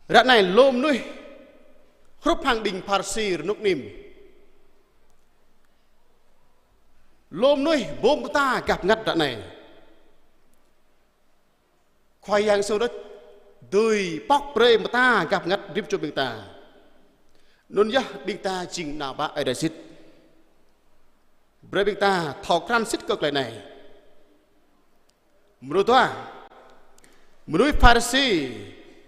Ră anai lu mơnuih hrup hăng ƀing Pharisi rơnŭk nim. Lu mơnuih bum mơta gah bơngăt ră anai. Khua Yang Yêsu đôč dưi pŏk brơi mơta gah bơngăt rĭm čô ƀing ta. Anŭn yơh ƀing ta jing ană bă Ơi Adai sĭt. Brơi ƀing ta thâo krăn sĭt kơ tơlơi anai. Mrô dua, mơnuih Pharisi,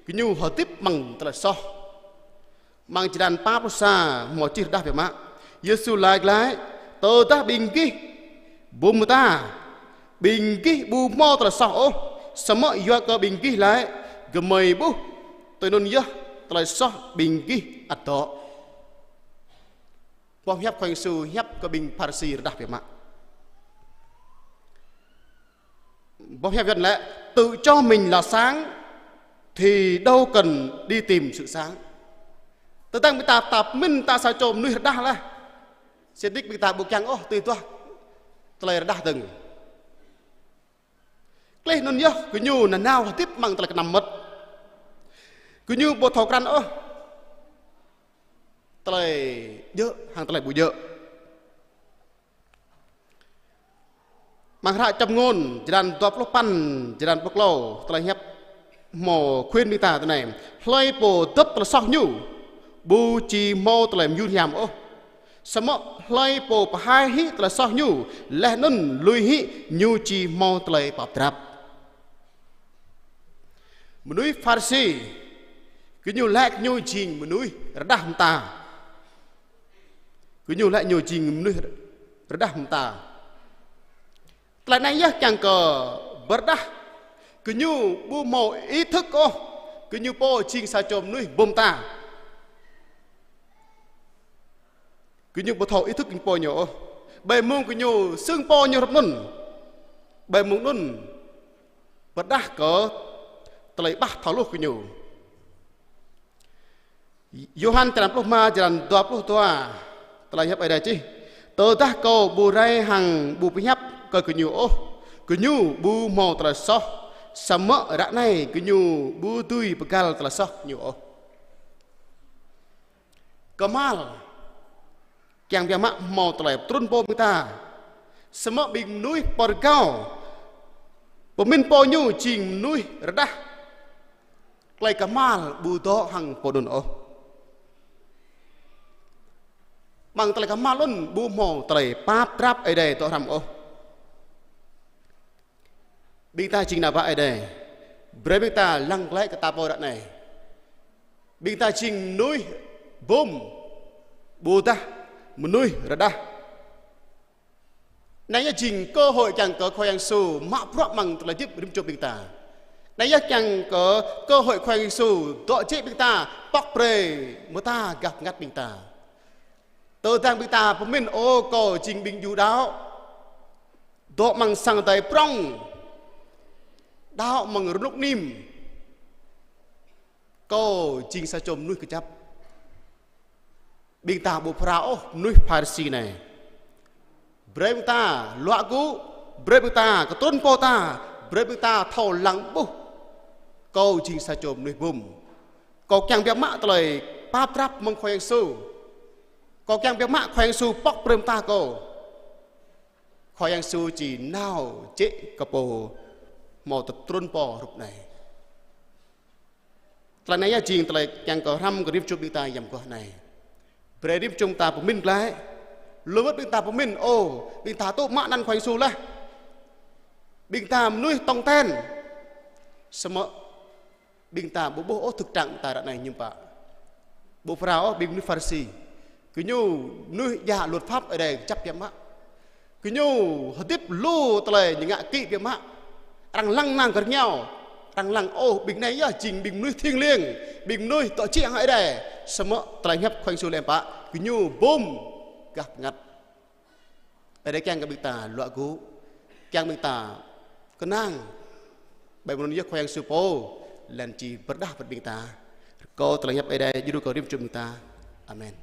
gơñu hơdip amăng tơlơi soh. Amăng črăn pă pluh sa hmâo čih rơđah biă mă. Yêsu laĭ glaĭ: Tơdah ƀing gih bum mơta, ƀing gih ƀu hmâo tơlơi soh ôh, samơ̆ yua kơ ƀing gih laĭ: Gơmơi ƀuh, tui anŭn yơh tơlơi soh ƀing gih ăt dŏ. Boh hiăp Khua Yang Yêsu hiăp kơ ƀing Pharisi rơđah biă mă. Boh hiăp Yuan laĭ: Tự cho mình là sáng thì đâu cần đi tìm sự sáng. Tơdang ƀing ta, ta pơmĭn ta sa čô mơnuih rơđah laih, sĭt nik ƀing ta ƀu kiăng ôh tui duah tơlơi rơđah dơ̆ng. Klih anŭn yơh gơñu nanao hơdip amăng tơlơi kơnăm mơmŏt. Gơñu ƀu thâo krăn ôh tơlơi djơ̆ hăng tơlơi ƀu djơ̆. Amăng hră Châm Ngôn, črăn dua pluh păn, črăn pluh klâo, tơlơi hiăp hmâo khuyên ƀing ta tui anai: Hlơi pô dŏp tơlơi soh ñu, ƀu či hmâo tơlơi mơyun hiam ôh. Samơ̆ hlơi pô pơhaih hĭ tơlơi soh ñu, laih anŭn lui hĭ, ñu či hmâo tơlơi pap drap. Mơnuih Pharisi, gơñu laĭ gơñu jing mơnuih rơđah mơta. Gơñu laĭ ñu jing mơnuih rơđah mơta. Tơlơi anai yơh kiăng kơ pơrơđah gơñu ƀu hmâo ý thức ôh, gơñu pô jing sa čô mơnuih bum ta. Gơñu ƀu thâo ý thức gơñu pô ñu ôh. Ƀơi mông gơñu sưng pô ñu hrup anŭn, ƀơi mông anŭn pơrơđah kơ tơlơi ƀah thâo hluh gơñu. Yôhan črăn pluh rơma, črăn dua pluh dua, tơlơi hiăp Ơi Adai čih: Tơdah Kâo ƀu rai hăng ƀu pơhiăp kơ gơñu ôh, gơñu ƀu hmâo tơlơi soh, samơ̆ ră anai gơñu ƀu dưi pơgăl tơlơi soh gơñu ôh. Kơhma̱l kiăng biă mă hmâo tơlơi trŭn pô ƀing ta. Samơ̆ ƀing mơnuih pơrơgao pơmĭn pô ñu jing mơnuih rơđah, tơlơi kơhma̱l ƀu dŏ hăng pô anŭn ôh. Amăng tơlơi kơhma̱l anŭn ƀu hmâo tơlơi pap drap Ơi Adai dŏ hrăm ôh. Ƀing ta jing ană bă Ơi Adai, brơi ƀing ta lăng glaĭ kơ ta pô ră anai. Ƀing ta jing mơnuih bum, ƀôdah mơnuih rơđah. Anai yơh jing cơ hội kiăng kơ Khua Yang Yêsu mă bruă amăng tơlơi hơdip rĭm čô ƀing ta. Anai yơh kiăng kơ cơ hội Khua Yang Yêsu dŏ jĕ ƀing ta, pŏk brơi mơta gah bơngăt ƀing ta. Tơdang ƀing ta pơmĭn: Ơ, kâo jing ƀing djru đaŏ, dŏ amăng sang adai prŏng, đaŏ amăng rơnŭk nim, kâo jing sa čô mơnuih kơjăp. Ƀing ta ƀu phara ôh mơnuih Pharisi anai. Brơi ƀing ta luă gŭ, brơi ƀing ta kơtrŭn pô ta, brơi ƀing ta thâo lăng ƀuh: Kâo jing sa čô mơnuih bum. Kâo kiăng biă mă tơlơi pap drap mơ̆ng Khua Yang Yêsu. Kâo kiăng biă mă Khua Yang Yêsu pŏk brơi mơta kâo. Khua Yang Yêsu či nao jĕ kơ pô hmâo tơtrŭn pô hrup anai. Tơlơi anai yơh jing tơlơi kiăng kơ hrăm kơ rĭm čô ƀing ta yăm mơguah anai. Brơi rĭm čô ƀing ta pơmĭn glaĭ. Lu mơ̆t ƀing ta pơmĭn: Ơ, ƀing ta tŭ mă anăn Khua Yang Yêsu laih, ƀing ta mơnuih tong ten. Samơ̆ ƀing ta ƀu ƀuh ôh thực trạng ta ră anai hiư̆m pă. Ƀu phara ôh ƀing mơnuih Pharisi. Gơñu mơnuih djă luật pháp Ơi Adai kơjăp biă mă. Gơñu hơdip lu tơlơi ñu ngă kĭ biă mă. Arăng lăng nao kơ rơngiao, arăng lăng: Ơ, ƀing anai yơh jing ƀing mơnuih thiêng liêng, ƀing mơnuih dŏ jĕ hăng Ơi Adai. Samơ̆ tơlơi hiăp Khua Yang Yêsu laĭ hiư̆m pă? Gơñu bum gah bơngăt. Ơi Adai kiăng kơ ƀing ta luă gŭ, kiăng ƀing ta kơnang ƀơi mơnŭn yơh Khua Yang Yêsu pô, laih anŭn či pơrơđah brơi ƀing ta. Rơkâo tơlơi hiăp Ơi Adai djru kơ rĭm čô ƀing ta. Amen.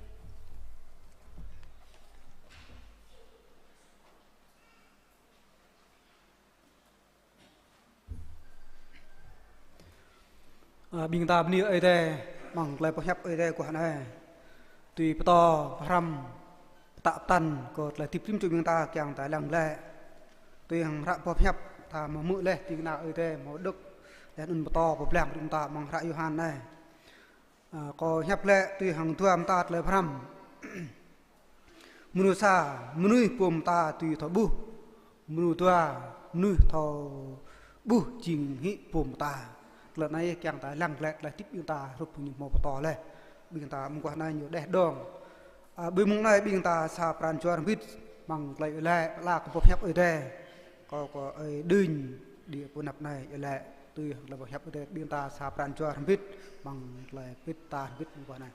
Ơ, ƀing ta bơni Ơi Adai, amăng tơlơi pơhiăp Ơi Adai mơguah anai. Tui pơtô pơhrăm, pơtă pơtăn kơ tơlơi hơdip rĭm čô ƀing ta kiăng ta lăng glaĭ. Tui hăng hră boh pơhiăp ta hmâo hmư̆ laih, ding kơna Ơi Adai hmâo đŏk laih anŭn pơtô pơblang brơi ƀing ta amăng hră Yôhan anai. Ơ, kâo hiăp glaĭ tui hăng dua mơta tơlơi pơhrăm. Mơnuih sa, mơnuih bum mơta dưi thâo ƀuh. Mơnuih dua, mơnuih thâo ƀuh jing hĭ bum mơta. Tơlơi anai kiăng ta lăng glaĭ tơlơi hơdip ƀing ta hrup hơnŭn hmâo pơtô laih. Ƀing ta mơguah anai ñu đeh đong. Ơ, ƀơi mông anai ƀing ta sa pran jua hrŏm hơbĭt amăng tơlơi iâu laĭ, pơala kơ boh pơhiăp Ơi Adai. Kâo kơ ơi Đinh, đĭ pơ anăp anai iâu laĭ tui hăng tơlơi pơhiăp Ơi Adai, ƀing ta sa pran jua hrŏm hơbĭt amăng tơlơi hơbĭt ta hrŏm hơbĭt mơguah anai.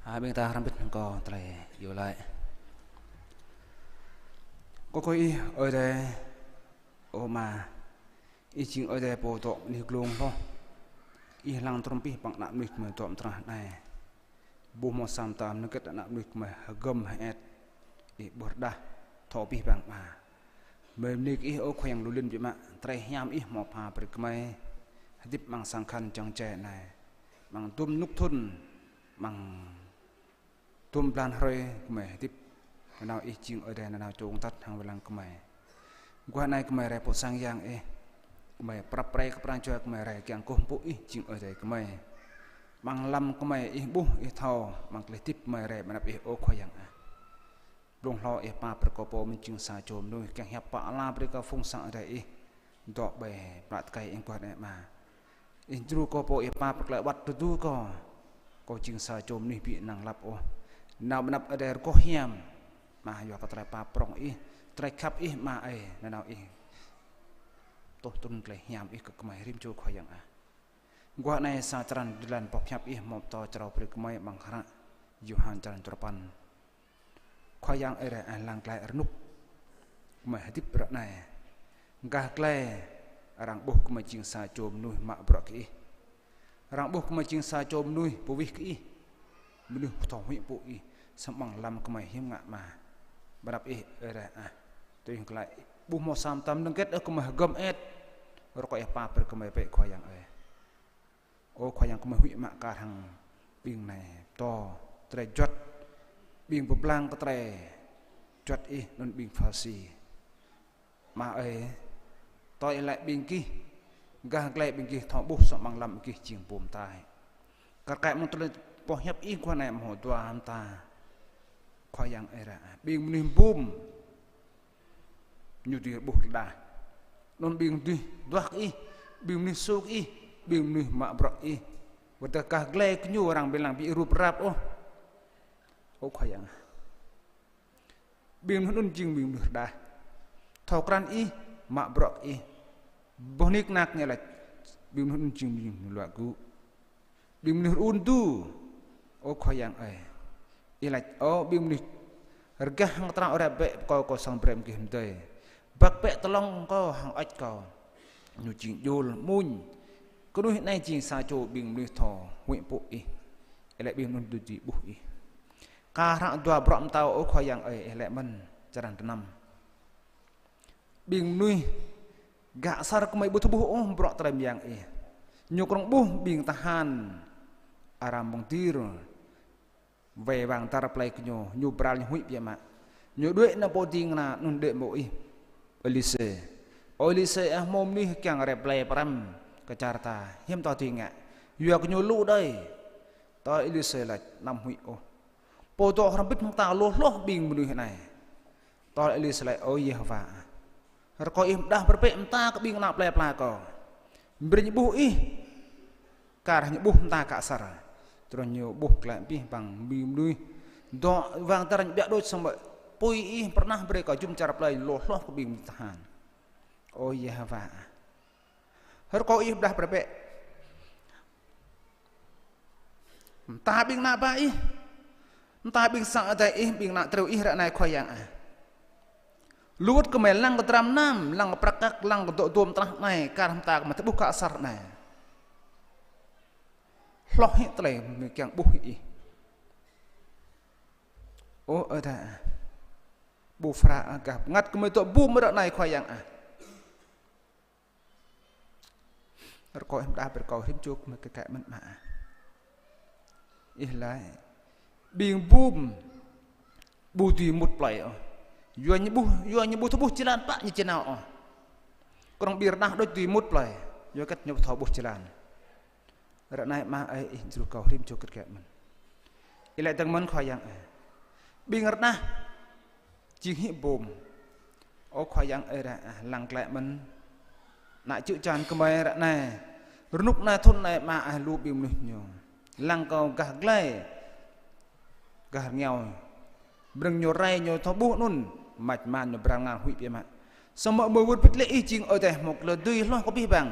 Ơ, ƀing ta hrŏm hơbĭt hăng kâo tơlơi iâu laĭ. Ơ Khua ih, Ơi Adai, ơ Ama, ih jing Ơi Adai pô dŏ anih glông hloh. Ih lăng trŭm abih bang ană mơnuih gơmơi dŏ amăng tơnah anai. Ƀu hmâo sa mơta mơnơ̆ng hơget ană mơnuih gơmơi hơgŏm hơĕt. Ih ƀuh rơđah, thâo abih bang Ama. Gơmơi bơni kơ ih, ơ Khua Yang lu lin biă mă, tơlơi hiam ih hmâo pha brơi kơ gơmơi hơdip amăng sang khăn jăng jai anai, amăng dŭm rơnŭk thŭn, amăng dŭm blan hrơi gơmơi hơdip. Nanao ih jing Ơi Adai nanao čô tăt hăng wai lăng gơmơi. Mơguah anai gơmơi rai pơ sang yang ih. Gơmơi prăp pre kơ pran jua gơmơi rai kiăng kơkuh pơpŭ ih jing Ơi Adai gơmơi. Amăng lăm gơmơi ih ƀuh, ih thâo, amăng tơlơi hơdip gơmơi rai ƀơi anăp ih, ơ Khua Yang ah. Blung hlâo ih pap brơi kơ pô mơ̆n jing sa čô mơnuih kiăng hiăp pơala brơi kơ phung sang Ơi Adai ih dŏ ƀơi plă tơkai ih mơguah anai Ama. Ih djru kâo pô ih pap brơi tơlơi wơ̆t tơdu kâo. Kâo jing sa čô mơnuih ƀu năng lăp ôh. Nao ƀơi anăp Ơi Adai rơgoh hiam. Ama, yua kơ tơlơi pap prŏng ih, tơlơi khăp ih Ama ơi, nanao ih tuh trŭn tơlơi hiam ih kơ gơmơi rĭm čô Khua Yang ah. Mơguah anai sa črăn jơlan boh hiăp ih hmâo pơtô črâo brơi kơ gơmơi amăng hră Yôhan črăn duapăn. Khua Yang ơi Adai ah, lăng glaĭ rơnŭk gơmơi hơdip ră anai. Gah glaĭ arăng ƀuh gơmơi jing sa čô mơnuih mă bruă kơ ih. Arăng ƀuh gơmơi jing sa čô mơnuih pơwih kơ ih. Mơnuih thâo huĭ pơpŭ ih, samơ̆ amăng lăm gơmơi hiư̆m ngă Ama. Ƀơi anăp ih Ơi Adai ah. Tui glaĭ ƀu hmâo sa mơta mơnơ̆ng hơget ôh gơmơi hơgŏm hơĕt. Rơkâo ih pap brơi kơ gơmơi bĕ Khua Yang ơi. Ơ Khua Yang, gơmơi huĭ mă kar hăng ƀing anai pơtô tơlơi juăt, ƀing pơblang kơ tơlơi juăt ih anŭn ƀing Pharisi. Ama ơi, tơl ih laĭ ƀing gih, gah glaĭ ƀing gih thâo ƀuh, samơ̆ amăng lăm ƀing gih jing bum tai. Kar kaĭ mơ̆ng tơlơi boh hiăp ih mơguah anai hmâo dua mơta. Khua Yang ơi Adai ah, ƀing mơnuih bum ñu dưi ƀuh rơđah. Anŭn ƀing mơnuih duah kơ ih, ƀing mơnuih sô kơ ih, ƀing mơnuih mă bruă kơ ih. Wơ̆t tơdah gah glaĭ kơ ñu arăng ƀu lăng ƀu rup rap ôh. Ơ Khua Yang ah. Ƀing mơnuih anŭn jing ƀing mơnuih rơđah. Thâo krăn ih, mă bruă kơ ih. Boh nik nak ñu laĭ, ƀing mơnuih anŭn jing ƀing mơnuih luă gŭ. Ƀing mơnuih rơun du. Ơ Khua Yang ơi. Ih laĭ, ơ ƀing mơnuih rơgah hăng tơnap rai bĕ, pơkŏn kâo sang brơi mơ̆ng gih mơdơi. Băk bĕ tơlŏng kâo hăng hơơč kâo. Ñu jing djôl, amuñ. Kơnuih anai jing sa čô ƀing mơnuih thâo huĭ pơpŭ ih. Ih laĭ ƀing mơnuih anŭn dưi ƀuh ih. Kar hăng dua bruă mơta ơ Khua Yang ơi, ih laĭ mơ̆n črăn tơnăm. Ƀing mơnuih gah asar gơmơi ƀu thâo ƀuh ôh bruă tơlơi mơyang ih. Ñu kơnơ̆ng ƀuh ƀing tơhan arăng mơ̆ng dir wai wang dar plơi kơ ñu, ñu bral ñu huĭ biă mă. Ñu đuaĭ nao pơ ding kơna anŭn đuaĭ mơ̆ng ih Êlisê. Ơ Êlisê ah, hmâo mơnuih kiăng rai plơi pơrăm kơ čar ta, hiư̆m ta dưi ngă. Yua kơ ñu lu đơi. Tơl Êlisê laĭ anăm huĭ ôh. Pô dŏ hrŏm hơbĭt hăng ta lu hloh ƀing mơnuih anai. Tơl Êlisê laĭ, ơ Yêhôwa ah, rơkâo ih pơđah brơi bĕ mơta kơ ƀing ană plơi pla kâo. Brơi ñu ƀuh ih. Kar hăng ñu ƀuh mơta gah asar. Truh ñu ƀuh glaĭ abih bang ƀing mơnuih dŏ wang dar ñu ƀiă đôč, samơ̆ apui ih pơrơnah brơi kơ jum čar plơi lu hloh kơ ƀing tơhan. Ơ Yêhôwa ah, rơkâo ih pơđah brơi bĕ mơta ƀing ană bă ih, mơta ƀing sang Ơi Adai ih, ƀing ană triu ih ră anai Khua Yang ah. Lu wơ̆t gơmơi lăng kơ dram mơnam, lăng kơ prăk kăk, lăng kơ dŏ dôm tơnah anai, kar hăng mơta gơmơi tơƀuh gah asar anai. Hloh hĭ tơlơi gơmơi kiăng ƀuh hĭ ih. Ơ Ơi Adai ah. Ƀu phara ah, gah bơngăt gơmơi dŏ bum ră anai Khua Yang ah. Rơkâo ih pơđah brơi kâo rĭm čô gơmơi kơ kĕ mơ̆n Ama ah. Ih laĭ, ƀing bum ƀu dưi mŭt plơi ôh. Yua ñu ƀu, yua ñu ƀu thâo ƀuh jơlan pă ñu či nao ôh. Kơnơ̆ng ƀing rơđah đôč dưi mŭt plơi. Yua hơget ñu ƀu thâo ƀuh jơlan. Ră anai Ama ơi, ih djru kâo rĭm čô kơ kĕ mơ̆n. Ih laĭ dơ̆ng mơ̆n Khua Yang ơi. Ƀing rơđah jing hĭ bum. Ơ Khua Yang ơi Adai ah, lăng glaĭ mơ̆n. Ană čư̆ čan gơmơi ră anai. Rơnŭk anai thŭn anai Ama ah, lu ƀing mơnuih ñu lăng kơ gah glaĭ, gah rơngiao. Brơi ñu rai ñu thâo ƀuh anŭn, mač man ñu bral ngan huĭ biă mă. Samơ̆ mơ̆ wơ̆t bĭt lĕ ih jing Ơi Adai hmâo tơlơi dưi hloh kơ abih bang.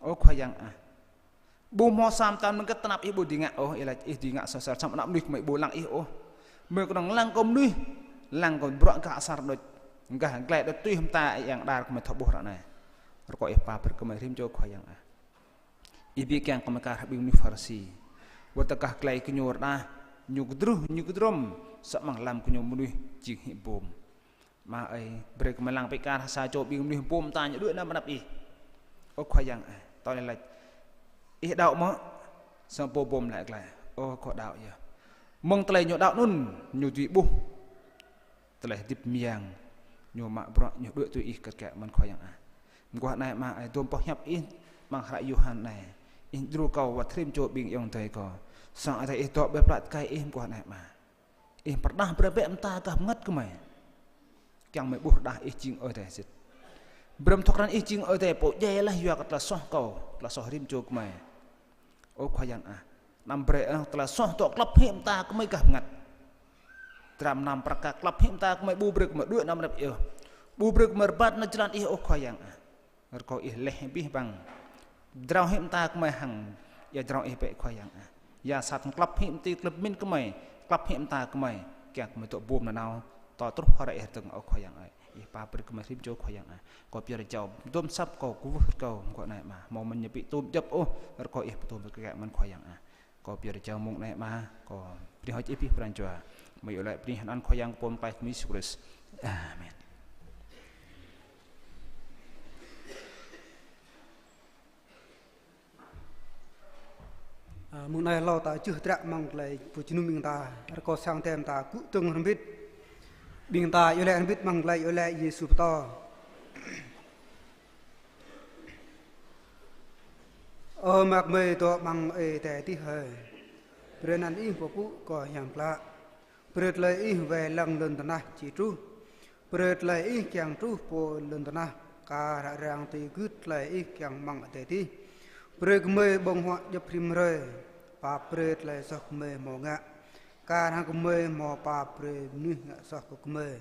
Ơ Khua Yang ah. Ƀu hmâo sa mơta mơnơ̆ng hơget tơnap ih ƀu dưi ngă ôh, ih laĭ ih dưi ngă sơsel, samơ̆ ană mơnuih gơmơi ƀu lăng ih ôh. Gơmơi kơnơ̆ng lăng kơ mơnuih, lăng kơ bruă gah asar đôč. Gah glai đôč tui hơmta yang đar gơmơi thâo ƀuh ră anai. Rơkâo ih pap brơi gơmơi rĭm čô Khua Yang ah. Ih ƀu kiăng gơmơi kar hăng ƀing mơnuih Pharisi. Wơ̆t tơdah glai gơñu rơđah, ñu kơdrưh, ñu kơdrŏm, samơ̆ amăng lăm gơñu mơnuih jing hĭ bum. Ama ơi, brơi gơmơi lăng pơkar hăng sa čô ƀing mơnuih bum ta ñu đuaĭ anăp ih. Ơ Khua Yang ah, tơl laĭ: Ih đaŏ mơ̆? Samơ̆ pô bum laĭ glaĭ: Ơ, kâo đaŏ yơh. Mơ̆ng tơlơi ñu đaŏ anŭn, ñu dưi ƀuh tơlơi hơdip mơyang, ñu mă bruă, ñu đuaĭ tui ih kơt kĕ mơ̆n Khua Yang ah. Mơguah anai Ama ơi, dôm boh hiăp ih amăng hră Yôhan anai, ih djru kâo wơ̆t rĭm čô ƀing ayŏng adơi kâo. Sang Ơi Adai ih dŏ ƀơi plă tơkai ih mơguah anai Ama. Ih pơrơđah brơi bĕ mơta gah bơngăt gơmơi. Kiăng gơmơi ƀuh rơđah ih jing Ơi Adai sĭt. Brơi mơ̆ thâo krăn ih jing Ơi Adai pô djai laih yua kơ tơlơi soh kâo, tơlơi soh rĭm čô gơmơi. Ơ Khua Yang ah, anăm brơi, ơ, tơlơi soh dŏ klăp hĭ mơta gơmơi gah bơngăt. Dram mơnam prăk kăk klăp hĭ mơta gơmơi, ƀu brơi gơmơi đuaĭ anăp ih ôh. Ƀu brơi gơmơi rơbat nao jơlan ih ôh Khua Yang ah. Rơkâo ih laih abih bang. Jrao hĭ mơta gơmơi hăng ia jrao ih bĕ Khua Yang ah. Ia sat klăp hĭ mơti klăp min gơmơi, klăp hĭ mơta gơmơi, kiăng gơmơi dŏ bum nanao, dŏ truh hrơi ih rơdơ̆ng ôh Khua Yang ơi. Ih pap brơi gơmơi rĭm čô Khua Yang ah. Kâo pơyơr jao, dôm asăp kâo kwưh rơkâo mơguah anai Ama. Hmâo mơ̆n ñu ƀu tŭm djŏp ôh, rơkâo ih pơtŭm kơ kĕ mơ̆n Khua Yang ah. Kâo pơyơr jao mông anai Ama, kâo bơni hơơč ih abih pran jua. Mơ̆ iâu laĭ bơni hơnăn Khua Yang pô pơklaih kơ gơmơi Yêsu Krist. Amen. Ơ, mông anai hlâo ta čih dră amăng tơlơi pơjơnum ƀing ta, rơkâo sang tơm ta kơkuh dơ̆ng hrŏm hơbĭt. Ƀing ta iâu laĭ hrŏm hơbĭt amăng tơlơi iâu laĭ Yêsu pơtô. Ơ Ama gơmơi dŏ amăng adai adih hơi. Brơi anăn ih pơpŭ kơ hiam klă. Brơi tơlơi ih wai lăng lŏn tơnah či truh. Brơi tơlơi ih kiăng truh pơ lŏn tơnah, kar hăng arăng dưi gưt tơlơi ih kiăng amăng adai adih. Brơi gơmơi ƀơ̆ng huă djŏp rĭm hrơi. Pap brơi tơlơi soh gơmơi hmâo ngă, kar hăng gơmơi hmâo pap brơi mơnuih ngă soh kơ gơmơi.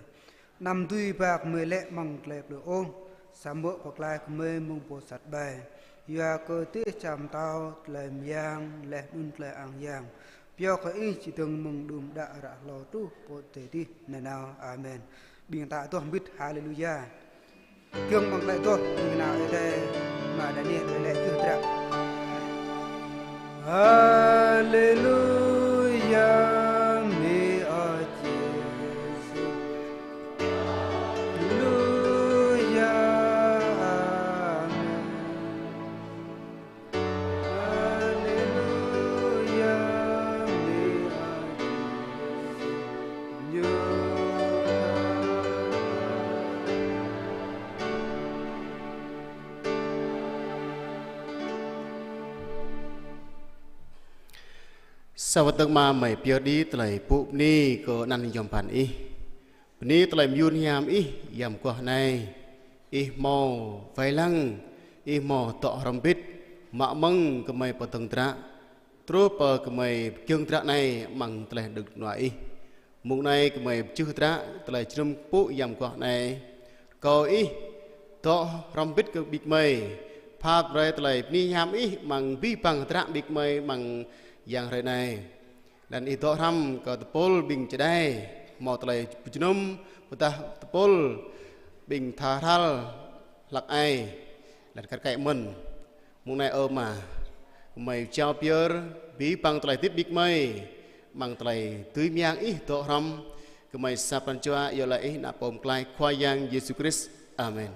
Anăm dưi ba gơmơi lê̆ amăng tơlơi plư ôh, samơ̆ pơklaih gơmơi mơ̆ng pô sat ƀai. Yua kơ dêh čar pơtao, tơlơi mơyang, laih anŭn tơlơi ang yang, pioh kơ ih čơdơ̆ng mơ̆ng đưm đă ră hlâo truh pơ adai adih nanao. Amen. Ƀing ta adoh hơbĭt Haleluya. Giŏng amăng tơlơi adoh, ƀing nao Ơi Adai, mơ̆ng anai tơlơi laĭ čih dră. Haleluya, mơ̆ Ơi Yêsu. Haleluya, amen. Haleluya, mơ̆ Ơi Yêsu. Sa wơ̆t dơ̆ng Ama, gơmơi pơyơr đĭ tơlơi pŭ bơni kơ anăn yom pơphan ih. Bơni tơlơi mơyun hiam ih, yam mơguah anai ih hmâo wai lăng, ih hmâo dŏ hrŏm hơbĭt, mă mơ̆ng gơmơi pơdơ̆ng dră truh pơ gơmơi pơgiŏng dră anai amăng tơlơi đơ̆ng nua ih. Mông anai gơmơi pơčih dră tơlơi jơnum pŭ yam mơguah anai. Rơkâo ih dŏ hrŏm hơbĭt kơ ƀing gơmơi, pap brơi tơlơi bơni hiam ih amăng abih bang dră ƀing gơmơi amăng yang hrơi anai. Laih anŭn ih dŏ hrŏm kơ tơpul ƀing čơđai, hmâo tơlơi pơjơnum, pơdah tơpul ƀing tha hrăl hlăk ai, laih anŭn kar kaĭ mơ̆n. Mông anai ơ Ama, gơmơi jao pơyơr abih bang tơlơi hơdip ƀing gơmơi amăng tơlơi dưi mơyang ih dŏ hrŏm, gơmơi sa pran jua iâu laĭ ih anăn pô pơklaih Khua Yang Yêsu Krist. Amen.